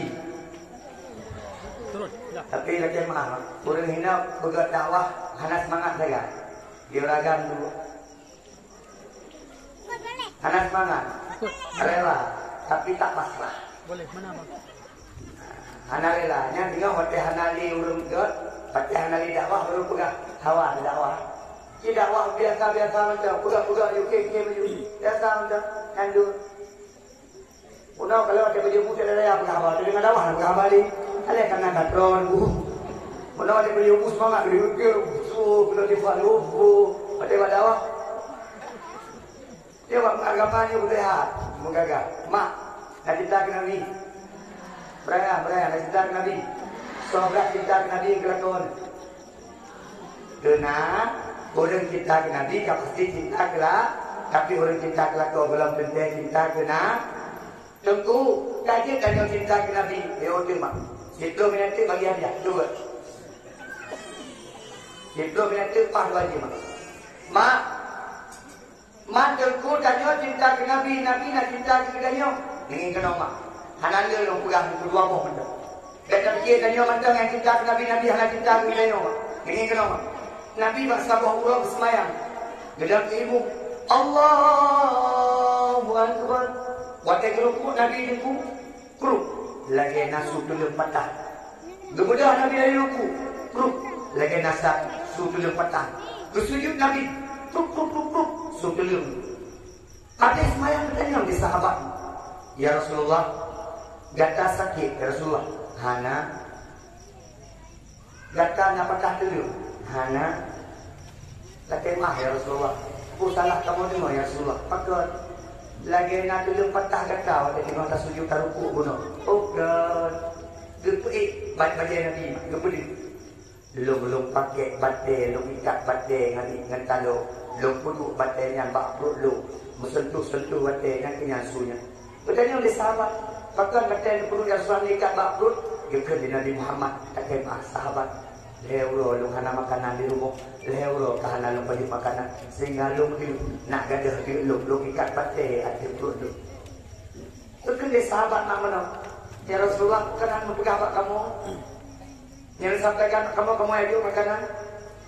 Tapi lakèe meu'ah, ureueng hina peugah dakwah hana seumangat sagai. Di ureueng agam tu hana seumangat. Rela, tapi tak pasrah. Hana rela. Nyan teungoh watèe hana lé ureueng gèt, watèe hana lé dakwah, baru peugah hawa dakwah. Ci dakwah biasa-biasa mantong, peugah-peugah, yuk, kém-kém, yuk. Biasa mantong, nyan dum. Bunoe kalau watèe bajèe bu, tak ada daya peugah haba, tapi ngon dakwah peugah haba lé. Alah, kana ka tron bu. Bunoe watèe bajèe bu seumangat, bajèe bu, bu, bu, bu, bu, watèe bak dakwah. Dia buat agama ni beuteuhat, meugagah. Mak, na cinta keu Nabi. Beuraya, beuraya, na cinta keu Nabi. Soe brat cinta keu Nabi keu lakoe. Keureuna ureueng cinta keu Nabi ka pasti cinta keu la-, tapi ureueng cinta keu lakoe gohlom teuntèe cinta keu na-, Teungku, ka jeuet tanyoe cinta keu Nabi. Yo, teuma. Siplôh minèt teuk bagi hadiah. Dua. Siplôh minèt teuk paih bagi, Mak. Mak, Mak, Teungku, tanyoe cinta keu Nabi, Nabi na cinta keu geutanyoe. Ngieng keunoe, Mak. Hana lé lôn peugah keu dua boh mantong. Gata piké tanyoe mantong nyang cinta keu Nabi, Nabi hana cinta keu geutanyoe, Mak. Ngieng keunoe, Mak. Nabi bak saboh uroe geuseumayang. Geudong keu ibu. Allahu Akbar. Watèe geurukuk Nabi, Teungku, kruk, lagèe na su tuleueng patah. Geubeudôh Nabi dari rukuk, kruk, lagèe na sa-, su tuleueng patah. Geusujut Nabi, kruk, kruk, kruk, kruk, su tuleueng. Habéh seumayang geutanyong lé sahabat, "Ya Rasulullah, gata sakét, ya Rasulullah?" "Hana." "Gata na patah tuleueng?" "Hana." "Lakèe meu'ah, ya Rasulullah." "Peue salah kamoe deungoe, ya Rasulullah?" "Pakon?" "Lagèe na tuleueng patah gata watèe teungoh tasujut tarukuk bunoe." "Oh God." Geupeuék ba-, bajèe Nabi, geupeudeuh. Lôn, lôn pakèk batèe, lôn ikat batèe ngon, ngon taloe, lôn peuduek batèe nyan bak pruet lôn, meuseuntuh-seuntuh batèe nyan keu nyan su nyan. Geutanyong lé sahabat, "Pakon batèe neupeuduek nyan susah neuikat bak pruet?" Geukheun lé Nabi Muhammad, "Lakèe meu'ah sahabat, lhèe uroe lôn hana makanan di rumoh, lhèe uroe ka hana lôn pajoh makanan, sehingga lôn deuek, nak gadôh deuek lôn, lôn ikat batèe ateueh pruet lôn." Geukheun lé sahabat mak meunoe, "Ya Rasulullah, keunan neupeugah bak kamoe?" Nyang sampaikan kamoe, kamoe ajoh makanan,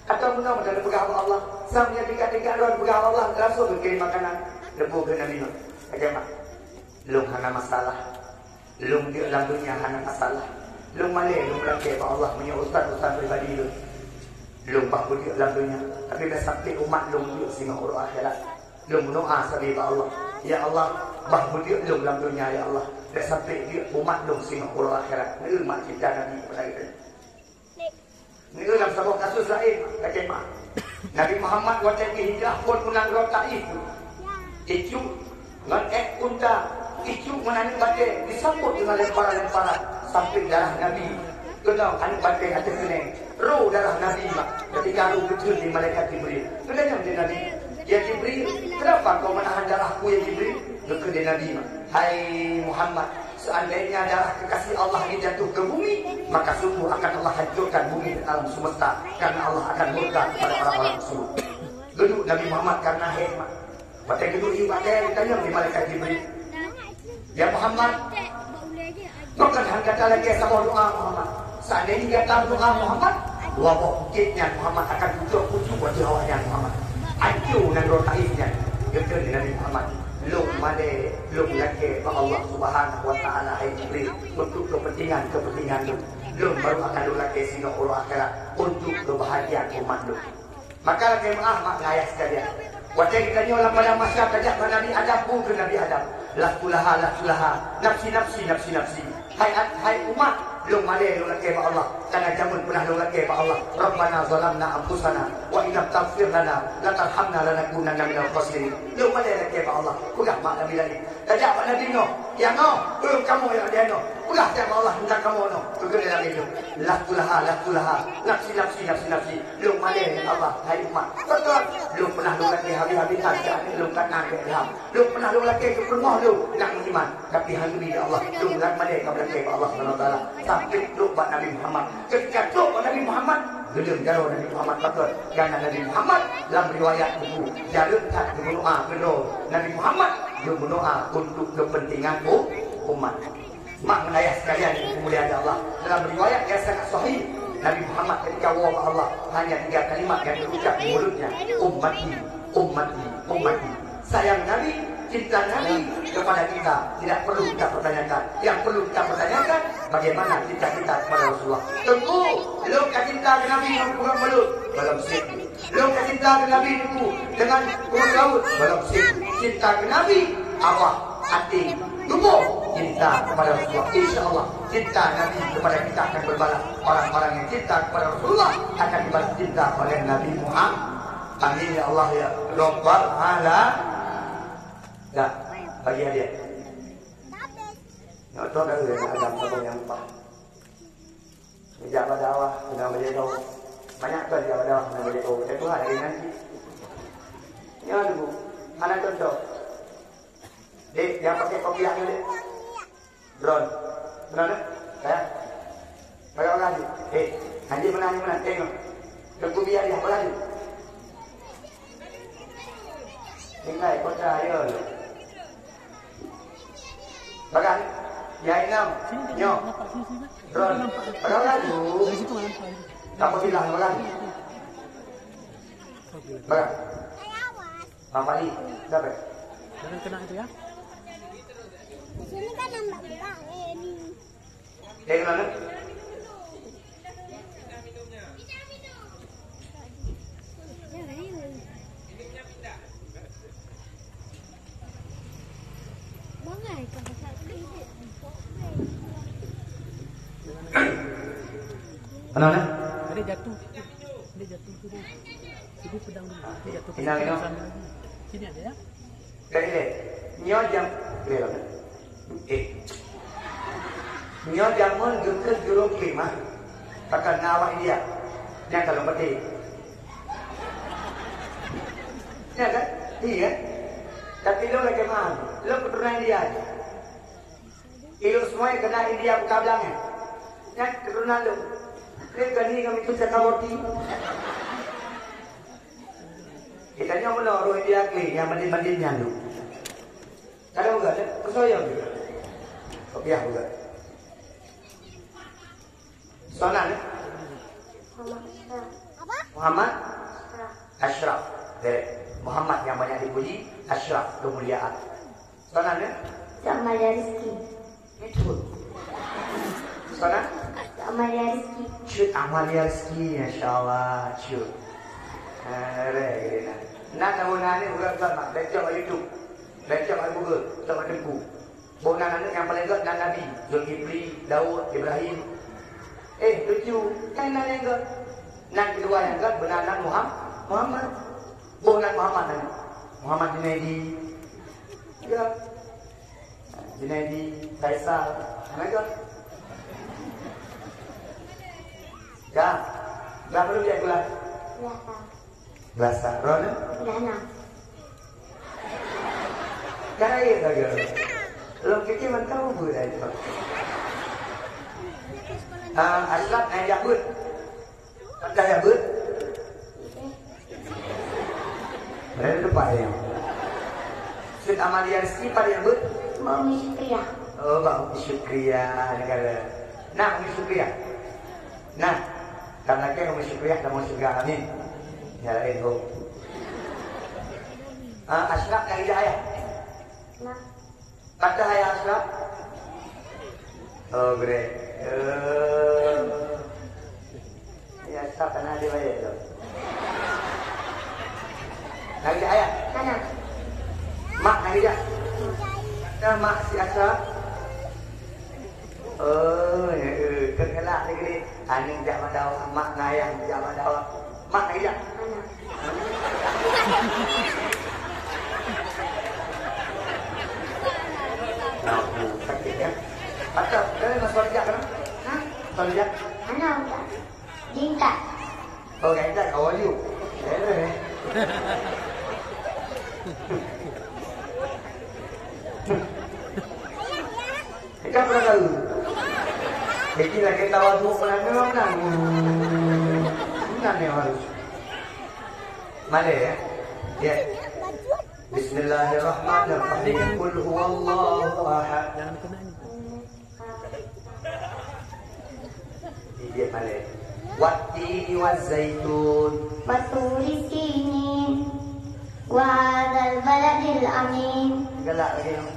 atawa meunoe meunan peugah bak Allah, sampoe tingkat-tingkat droe peugah bak Allah, langsung geukirém makanan. Leupeue keu Nabi Nuh, "Ajamak, lôn hana masalah. Lôn deuek lam donya hana masalah. Lôn malèe, lôn lakèe bak Allah meunyoe urusan-urusan pribadi lôn. Lôn bah beudeuek lam donya, tapi bèk sampai umat lôn deuek singoh uroe akhirat." Lôn meudoa sabe bak Allah, "Ya Allah, bah beudeuek lôn lam donya, ya Allah, bèk sampai deuek umat lôn singoh uroe akhirat." Neu mak cinta Nabi kepada kita. Neu lam saboh kasus laén, lakèe meu'ah. Nabi Muhammad watèe geuhijrah phôn u nanggroe Taif, icu ngon èk unta, icu ngon aneuk batèe, disambot deungon lemparan-lemparan, sampai darah Nabi keunong aneuk batèe ateueh keuneng. Roh darah Nabi mak, ketika roh geutreun lé malaikat Jibril. Geutanyong lé Nabi, "Ya Jibril, kenapa kau menahan darahku, ya Jibril?" Geukheun lé Nabi mak, "Hai Muhammad, seandainya darah kekasih Allah ini jatuh ke bumi, maka sungguh akan Allah hancurkan bumi dan alam semesta, karena Allah akan murka kepada orang-orang tersebut." Geuduek Nabi Muhammad karena hikmah. Watèe geuduek ié batèe, geutanyong lé malaikat Jibril, "Ya Muhammad, pakon han gata lakèe saboh doa, Muhammad? Seandainya gata meudoa, Muhammad, dua boh bukét nyan Muhammad akan pucok kutu ateueh awaknyan, Muhammad. Ancô nanggroe Taif nyan." Geukheun lé Nabi Muhammad, "Lôn malèe, lôn lakèe bak Allah Subhanahu wa Taala, hai Jibril, untuk kepentingan-kepentingan lôn. Lôn baru akan lôn lakèe singoh uroe akhirat untuk kebahagiaan umat lôn." Maka lakée meuáh mak ngon ayah sekalian. Watée geutanyoe lam padang mahsyar tajak bak Nabi Adam, peue kheun Nabi Adam, "Lastulaha, lastulaha, nafsi, nafsi, nafsi, nafsi." Hai at-, hai umat, lôn malée lôn lakée bak Allah, kana jameun peunah lôn lakée bak Allah, "Rabbana zalamna anfusana wa illam taghfir lana wa tarhamna lanakunanna minal khasirin." Lôn malée lakée bak Allah, peugah mak Nabi laén. Tajak bak Nabi Nuh, "Ya Nuh, ulôn kamoe nyang lagée nyoe. Peugah siat bak Allah teuntang kamoe nyoe." Peugah lé Nabi Nuh, "Lastulaha, lastulaha, nafsi, nafsi, nafsi, nafsi." Lôn malée ngon Allah, hai umat. Beutôi, lôn peunah lôn lakée habéh-habéh that keu aneuk lôn Kan'an alaihissalam. Lôn peunah lôn lakée keu peurumoh lôn nyang meuiman. Tapi alhamdulillah Allah, lôn lam malée ka meulakée bak Allah Subhanahu wa Taala. Sampai trok bak Nabi Muhammad. Ketika trok bak Nabi Muhammad, geuleueng jaroe Nabi Muhammad beutôi. Karena Nabi Muhammad lam riwayat buku, jareueng that geumeudoá keudroe Nabi Muhammad, geumeudoá untuk kepentingan u-, umat. Mak ngon ayah sekalian yang dimuliakan Allah, dalam riwayat yang sangat sahih, Nabi Muhammad ketika woe bak Allah, hanya tiga kalimat yang terucap di mulutnya, "Ummati, ummati, ummati." Sayang Nabi, cinta Nabi kepada kita tidak perlu kita pertanyakan. Yang perlu kita pertanyakan, bagaimana cinta kita kepada Rasulullah. Teungku, lôn ka cinta keu Nabi ngon peugah mulut, gohlom syiek. Lôn ka cinta keu Nabi Teungku deungon peugah laôt, gohlom syiek. Cinta keu Nabi, awak, até, tuboh cinta kepada Rasulullah. Insya Allah, cinta Nabi kepada kita akan berbalas. Orang-orang yang cinta kepada Rasulullah akan dibalas cinta oleh Nabi Muhammad. Amin ya Allah ya Rabbal Alamin. Dah, bagi hadiah. Nyoe toh dah ada saboh nyang upah. Geujak bak dakwah, keunoe bak jaroe. Banyak kon jak bak dakwah, keunoe bak jaroe. Watée Tuhan lagée nyan cit. Nyoe Teungku, hana contoh. Dek, nyang pakai kopiah nyoe, Dek. Bron. Bron, eh? Sayang. Pakai orang laju. Eh, hanjeuet meunan, hanjeuet meunan. Tengok. Teungku biar dia, apa laju? Tinggai kota, ayo. Bagan. Ya, inong. Nyoe. Bron. Pakai orang laju. Kamu bilang, bagan. Bagan. Bang Fahri, siapa? Jangan kena itu ya. Di sini kan nampak juga, eh, ni. Eh, kenapa? Jangan, eh. Bangai, kau pasal tu. Kenapa? Ada jatuh. Dia jatuh tu dia. Jadi pedang dulu. Dia jatuh. Inang, inang. Sini ada ya. Kak Ile, nyoe jam, eh, nyoe jameun geukheun jurông klimah, pakon na awak India. Nyan kalon peuteh. Ya kan? Iya. Tapi lo lagèe meu'ah, lo keuturonan India. Ilok semuanya kena India buka belang, eh. Nyan keturunan lu. Klik gani kami tu cakap roti. Kita nyoe meunoe roh India klik, nyang banding-banding nyan tu. Kadang juga, eh, kesoyang juga. Kopiah juga. Soalan, eh? Muhammad Ashraf. Muhammad Ashraf. Ashraf. Eh, Muhammad yang banyak dipuji, Ashraf, kemuliaan. Soalan, eh? Cik Amalia Rizky. Betul. Soalan? Cik Amalia Rizky. Cut Amalia Rizky, Masya Allah, cut. Eh, reh, reh, nah. Nah, tahu nah ni, bukan, bukan, mak. Baca kat YouTube. Baca kat Google. Baca kat Teungku. Boh nan aneuk nyang paleng gèt nan Nabi, Zulkifli, Daud, Ibrahim. Eh, lucu, kan nan nyang gèt. Nan keudua nyang gèt beuna nan Muham-, Muhammad. Boh nan Muhammad nan. Muhammad Junaidi. Gèt. Junaidi, Faisal. Nan gèt. Gèt. Gèt belum dia gula? Ya, Pak. Rasa roh ni? Dah na. Karaya saja. Lom kecil mantau bu dah itu. Ah, Ashraf, eh, jak beuet. Dah jak beuet. Ada tempat ya. Cut Amalia Rizky pada jak beuet. Bak Umi Syukriah. Oh, Bak Umi Syukriah negara. Nah, Umi Syukriah. Nah, dan lagi Umi Syukriah dan Umi Syukriah. Amin. Ya lain ho. Ah, Ashraf dari ayah. Nah. Kata ayah Ashraf. Oh, great. Eh. Ya, Ashraf, tanah dia bayar tu. Nari jak ayah? Hana. Mak nari jak? Kata mak si Ashraf. Oh, ya, eh, keukalak lagi ni. Aneuk jak mak dawa, mak ngon ayah jak mak dawa. Mak nari jak? Hana. Nah, sakit ya. Atau, eh, masuk jak kan? Hah? Masuk jak? Hana, Ustaz. Tingkat. Oh, tingkat kawan you. Eh. Ikan pernah tahu? Jadi lagi tawa tu pernah menang. Menang ya harus. Mana ya? Ya. Bismillahirrahmanirrahim. Qul huwallahu ahad. Iya, mana? Wattini wazzaitun. Waturi sinin. Wa hadzal baladil amin. Galak lagi, no.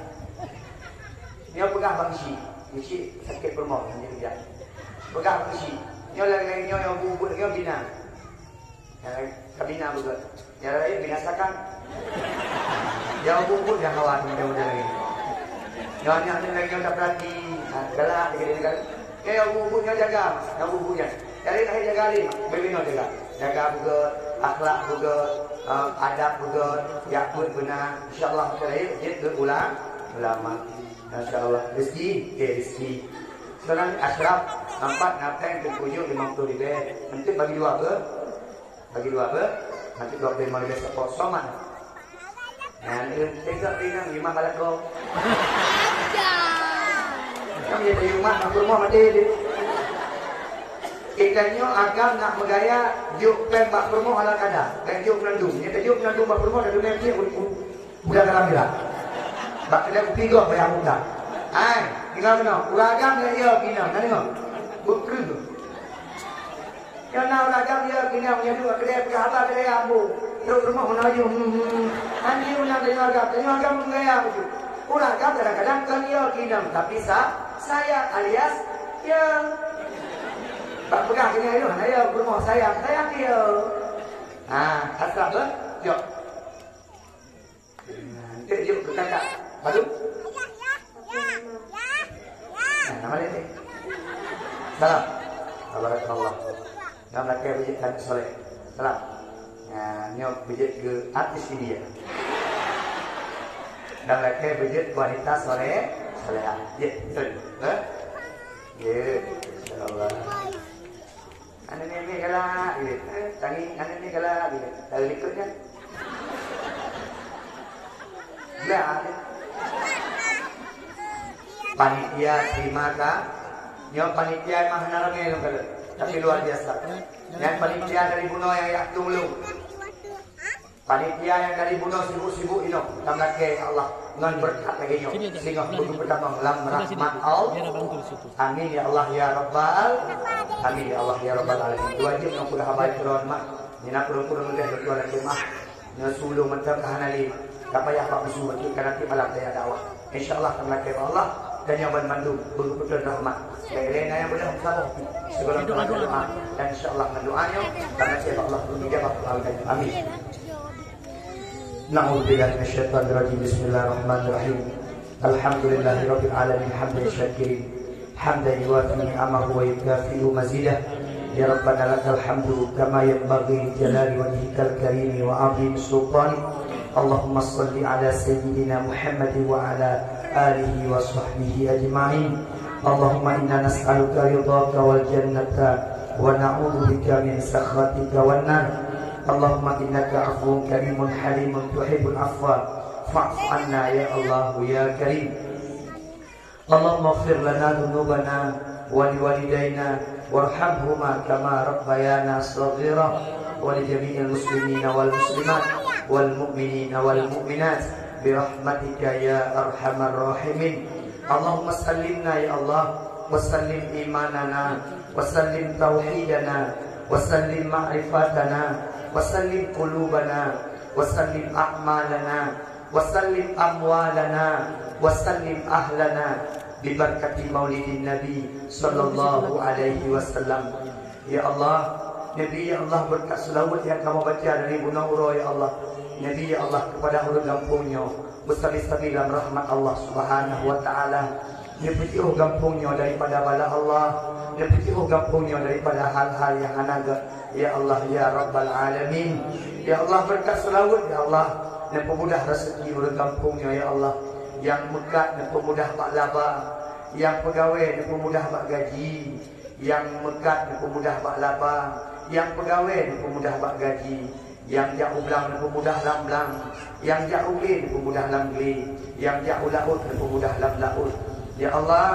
Nyoe peugah bak si. Si sakit peurumoh, dia kerja. Peugah bak si. Nyoe lagi, nyoe nyang buet-buet lagi, nyoe bina. Ya, kabina beugét. Ya, raya binasakan. Ya, buet-buet nyang hawa mudah-mudahan lagi. Nyoe aneuk-aneuk lagi nyoe tapeurati, ha, galak lagi dia galak. Ya, ya, buet-buet nyoe jaga, ya, buet-buet nyan. Jadi, lahé jaga lé, beubaih nyoe jaga. Jaga beugét, akhlak beugét, ha, adab beugét, ya, buet beuna. Insya Allah, kita lahé jeuet keu ula-, ulama. Masya Allah, rezeki, eh, rezeki. Sekarang Ashraf, nampak napeng tujuh lima puluh ribu. Nanti bagi dua ke? Bagi dua apa? Nanti dua puluh lima ribu sepuluh soman. Nah, ini tegak ringan lima balak kau. Kan dia dari rumah, nak ke rumah mati dia. Ikannya agam nak bergaya, juk pen bak rumah ala kada. Pen juk mengandung. Dia juk mengandung bak rumah, dah dunia dia, udah dalam gerak. Bak kedai kupi goh bayar muka. Hai, tinggal kena. Urang agam dia, ya, kena. Nah, tengok. Bukreu. Nyang na ureueng agam ya, keuneuk meunyoe dua keudè peugah haba keudè ambo. Trok rumoh meunoe, hmm, hmm. Hana meunan tanyoe agam, tanyoe agam meugaya beutôi. Ureueng agam kadang-kadang kon ya keuneuk, tapi sa-, sayang alias ya. Bak peugah keuneuk nyoe, hana ya, rumoh sayang, sayang ya. Ha, asrah tu, yok. Nah, enteuk jeuet keu kakak. Baru? Nah, nama dia ni? Salam. Tabarakallah. Nama laki beujeuet kami soleh. Salam. Nah, nyoe beujeuet keu artis India. Nama laki beujeuet wanita soleh, solehah. Ya, betul. Ha? Ya, insyaallah. Aneuk miet-miet galak, gitu. Eh, tangieng aneuk miet galak, gitu. Tahu likot kan? Gila, gitu. Panitia terima ka-, nyoe panitia mah hana ramé lom kalau. Tapi luar biasa. Nyan panitia dari bunoe nyang yak tulông. Panitia nyang dari bunoe sibuk-sibuk inoe, tamlakée ya Allah, ngon beureukat lagée nyoe, singoh beugeupeutamoe lam rahmat Allah. Amin ya Allah ya Rabbal, amin ya Allah ya Rabbal alamin. Wajéb nyang peugah haba keudroe mak, nyan peureueng-peureueng leubeh lôn tuan lakée mah. Nyoe su ulôn mantong ka hana lé, ka payah bak bisu, ka nanti malam taya dakwah. Insya Allah, kami lakée bak Allah, dan nyang banmandum beugeupeutron rahmat. Lé-lé na nyang beudôh saboh. Sigohlom doa, doa. Dan insya Allah, ngon doa nyoe, kami lakée bak Allah, beujijabah doa geutanyoe. Amin. Na'udzubillahi minasyaitonirrajim. Bismillahirrahmanirrahim. Alhamdulillahirabbil alamin, hamdan syakirin. حمدا يوافي نعمه ويكافئ مزيده. يا ربنا لك الحمد كما ينبغي لجلال وجهك الكريم وعظيم سلطانك. اللهم صل على سيدنا محمد وعلى آله وصحبه أجمعين. اللهم إنا نسألك رضاك والجنة ونعوذ بك من سخطك والنار. اللهم إنك عفو كريم حليم تحب العفو فاعف عنا يا الله يا كريم. اللهم اغفر لنا ذنوبنا ولوالدينا وارحمهما كما ربيانا صغيرا ولجميع المسلمين والمسلمات والمؤمنين والمؤمنات برحمتك يا أرحم الراحمين. اللهم سلمنا يا الله وسلم إيماننا وسلم توحيدنا وسلم معرفتنا وسلم قلوبنا وسلم أعمالنا وسلم أموالنا وسلم أهلنا ببركة مولد النبي صلى الله عليه وسلم. Ya Allah, Nabi, ya Allah, beureukat seulaweuet nyang kamoe baca dari bunoe uroe, ya Allah. Nabi, ya Allah, keupada ureuëng gampông nyoe, beusabe-sabe lam rahmat Allah Subhanahu wa Taala. Neupeujiôh gampông nyoe daripada bala Allah, neupeujiôh gampông nyoe daripada hal-hal nyang hana gét, ya Allah, ya Rabbal Alamin. Ya Allah, beureukat seulaweuet, ya Allah, neupeumudah raseuki ureuëng gampông nyoe, ya Allah. Nyang meukat neupeumudah bak laba, nyang peugawée neupeumudah bak gaji, nyang meukat neupeumudah bak laba, nyang peugawée neupeumudah bak gaji, nyang jak u blang neupeumudah lam blang, nyang jak u glé neupeumudah lam glé, nyang jak u laôt neupeumudah lam laôt. Ya Allah,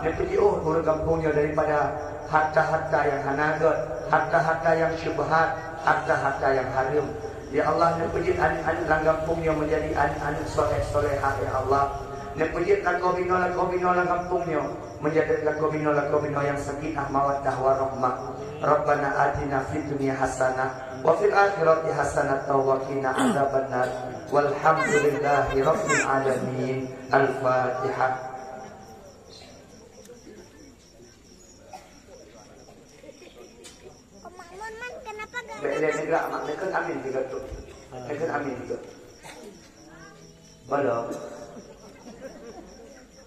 neupeujiôh ureuëng gampông nyoe daripada harta-harta nyang hana gét, harta-harta nyang syubhat, harta-harta nyang hareuem. Ya Allah, neupeujeuet aneuëk-aneuëk lam gampông nyoe meujadi aneuëk-aneuëk soleh-solehah, ya Allah. Neupeujeuet lakoe binoe-lakoe binoe lam gampông nyoe meujadi lakoe binoe-lakoe binoe nyang sakinah mawaddah warahmah. Rabbana atina fid dunya hasanah wa fil akhirati hasanah wa qina adzabannar. Walhamdulillahi rabbil alamin. Al-Fatihah. Bèk lé neugrak, mak. Neukheun amin tiga tu. Neukheun amin tiga. Belum.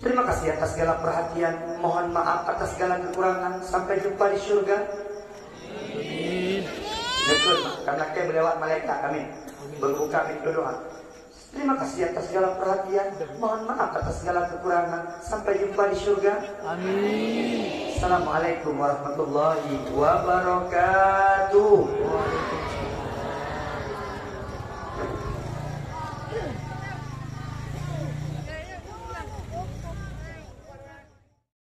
Terima kasih atas segala perhatian. Mohon maaf atas segala kekurangan. Sampai jumpa di syurga. Neukheun, mak. Karena ka meulewat malaikat kami. Berbuka pintu doa. Terima kasih atas segala perhatian. Mohon maaf atas segala kekurangan. Sampai jumpa di syurga. Amin. Assalamualaikum warahmatullahi wabarakatuh.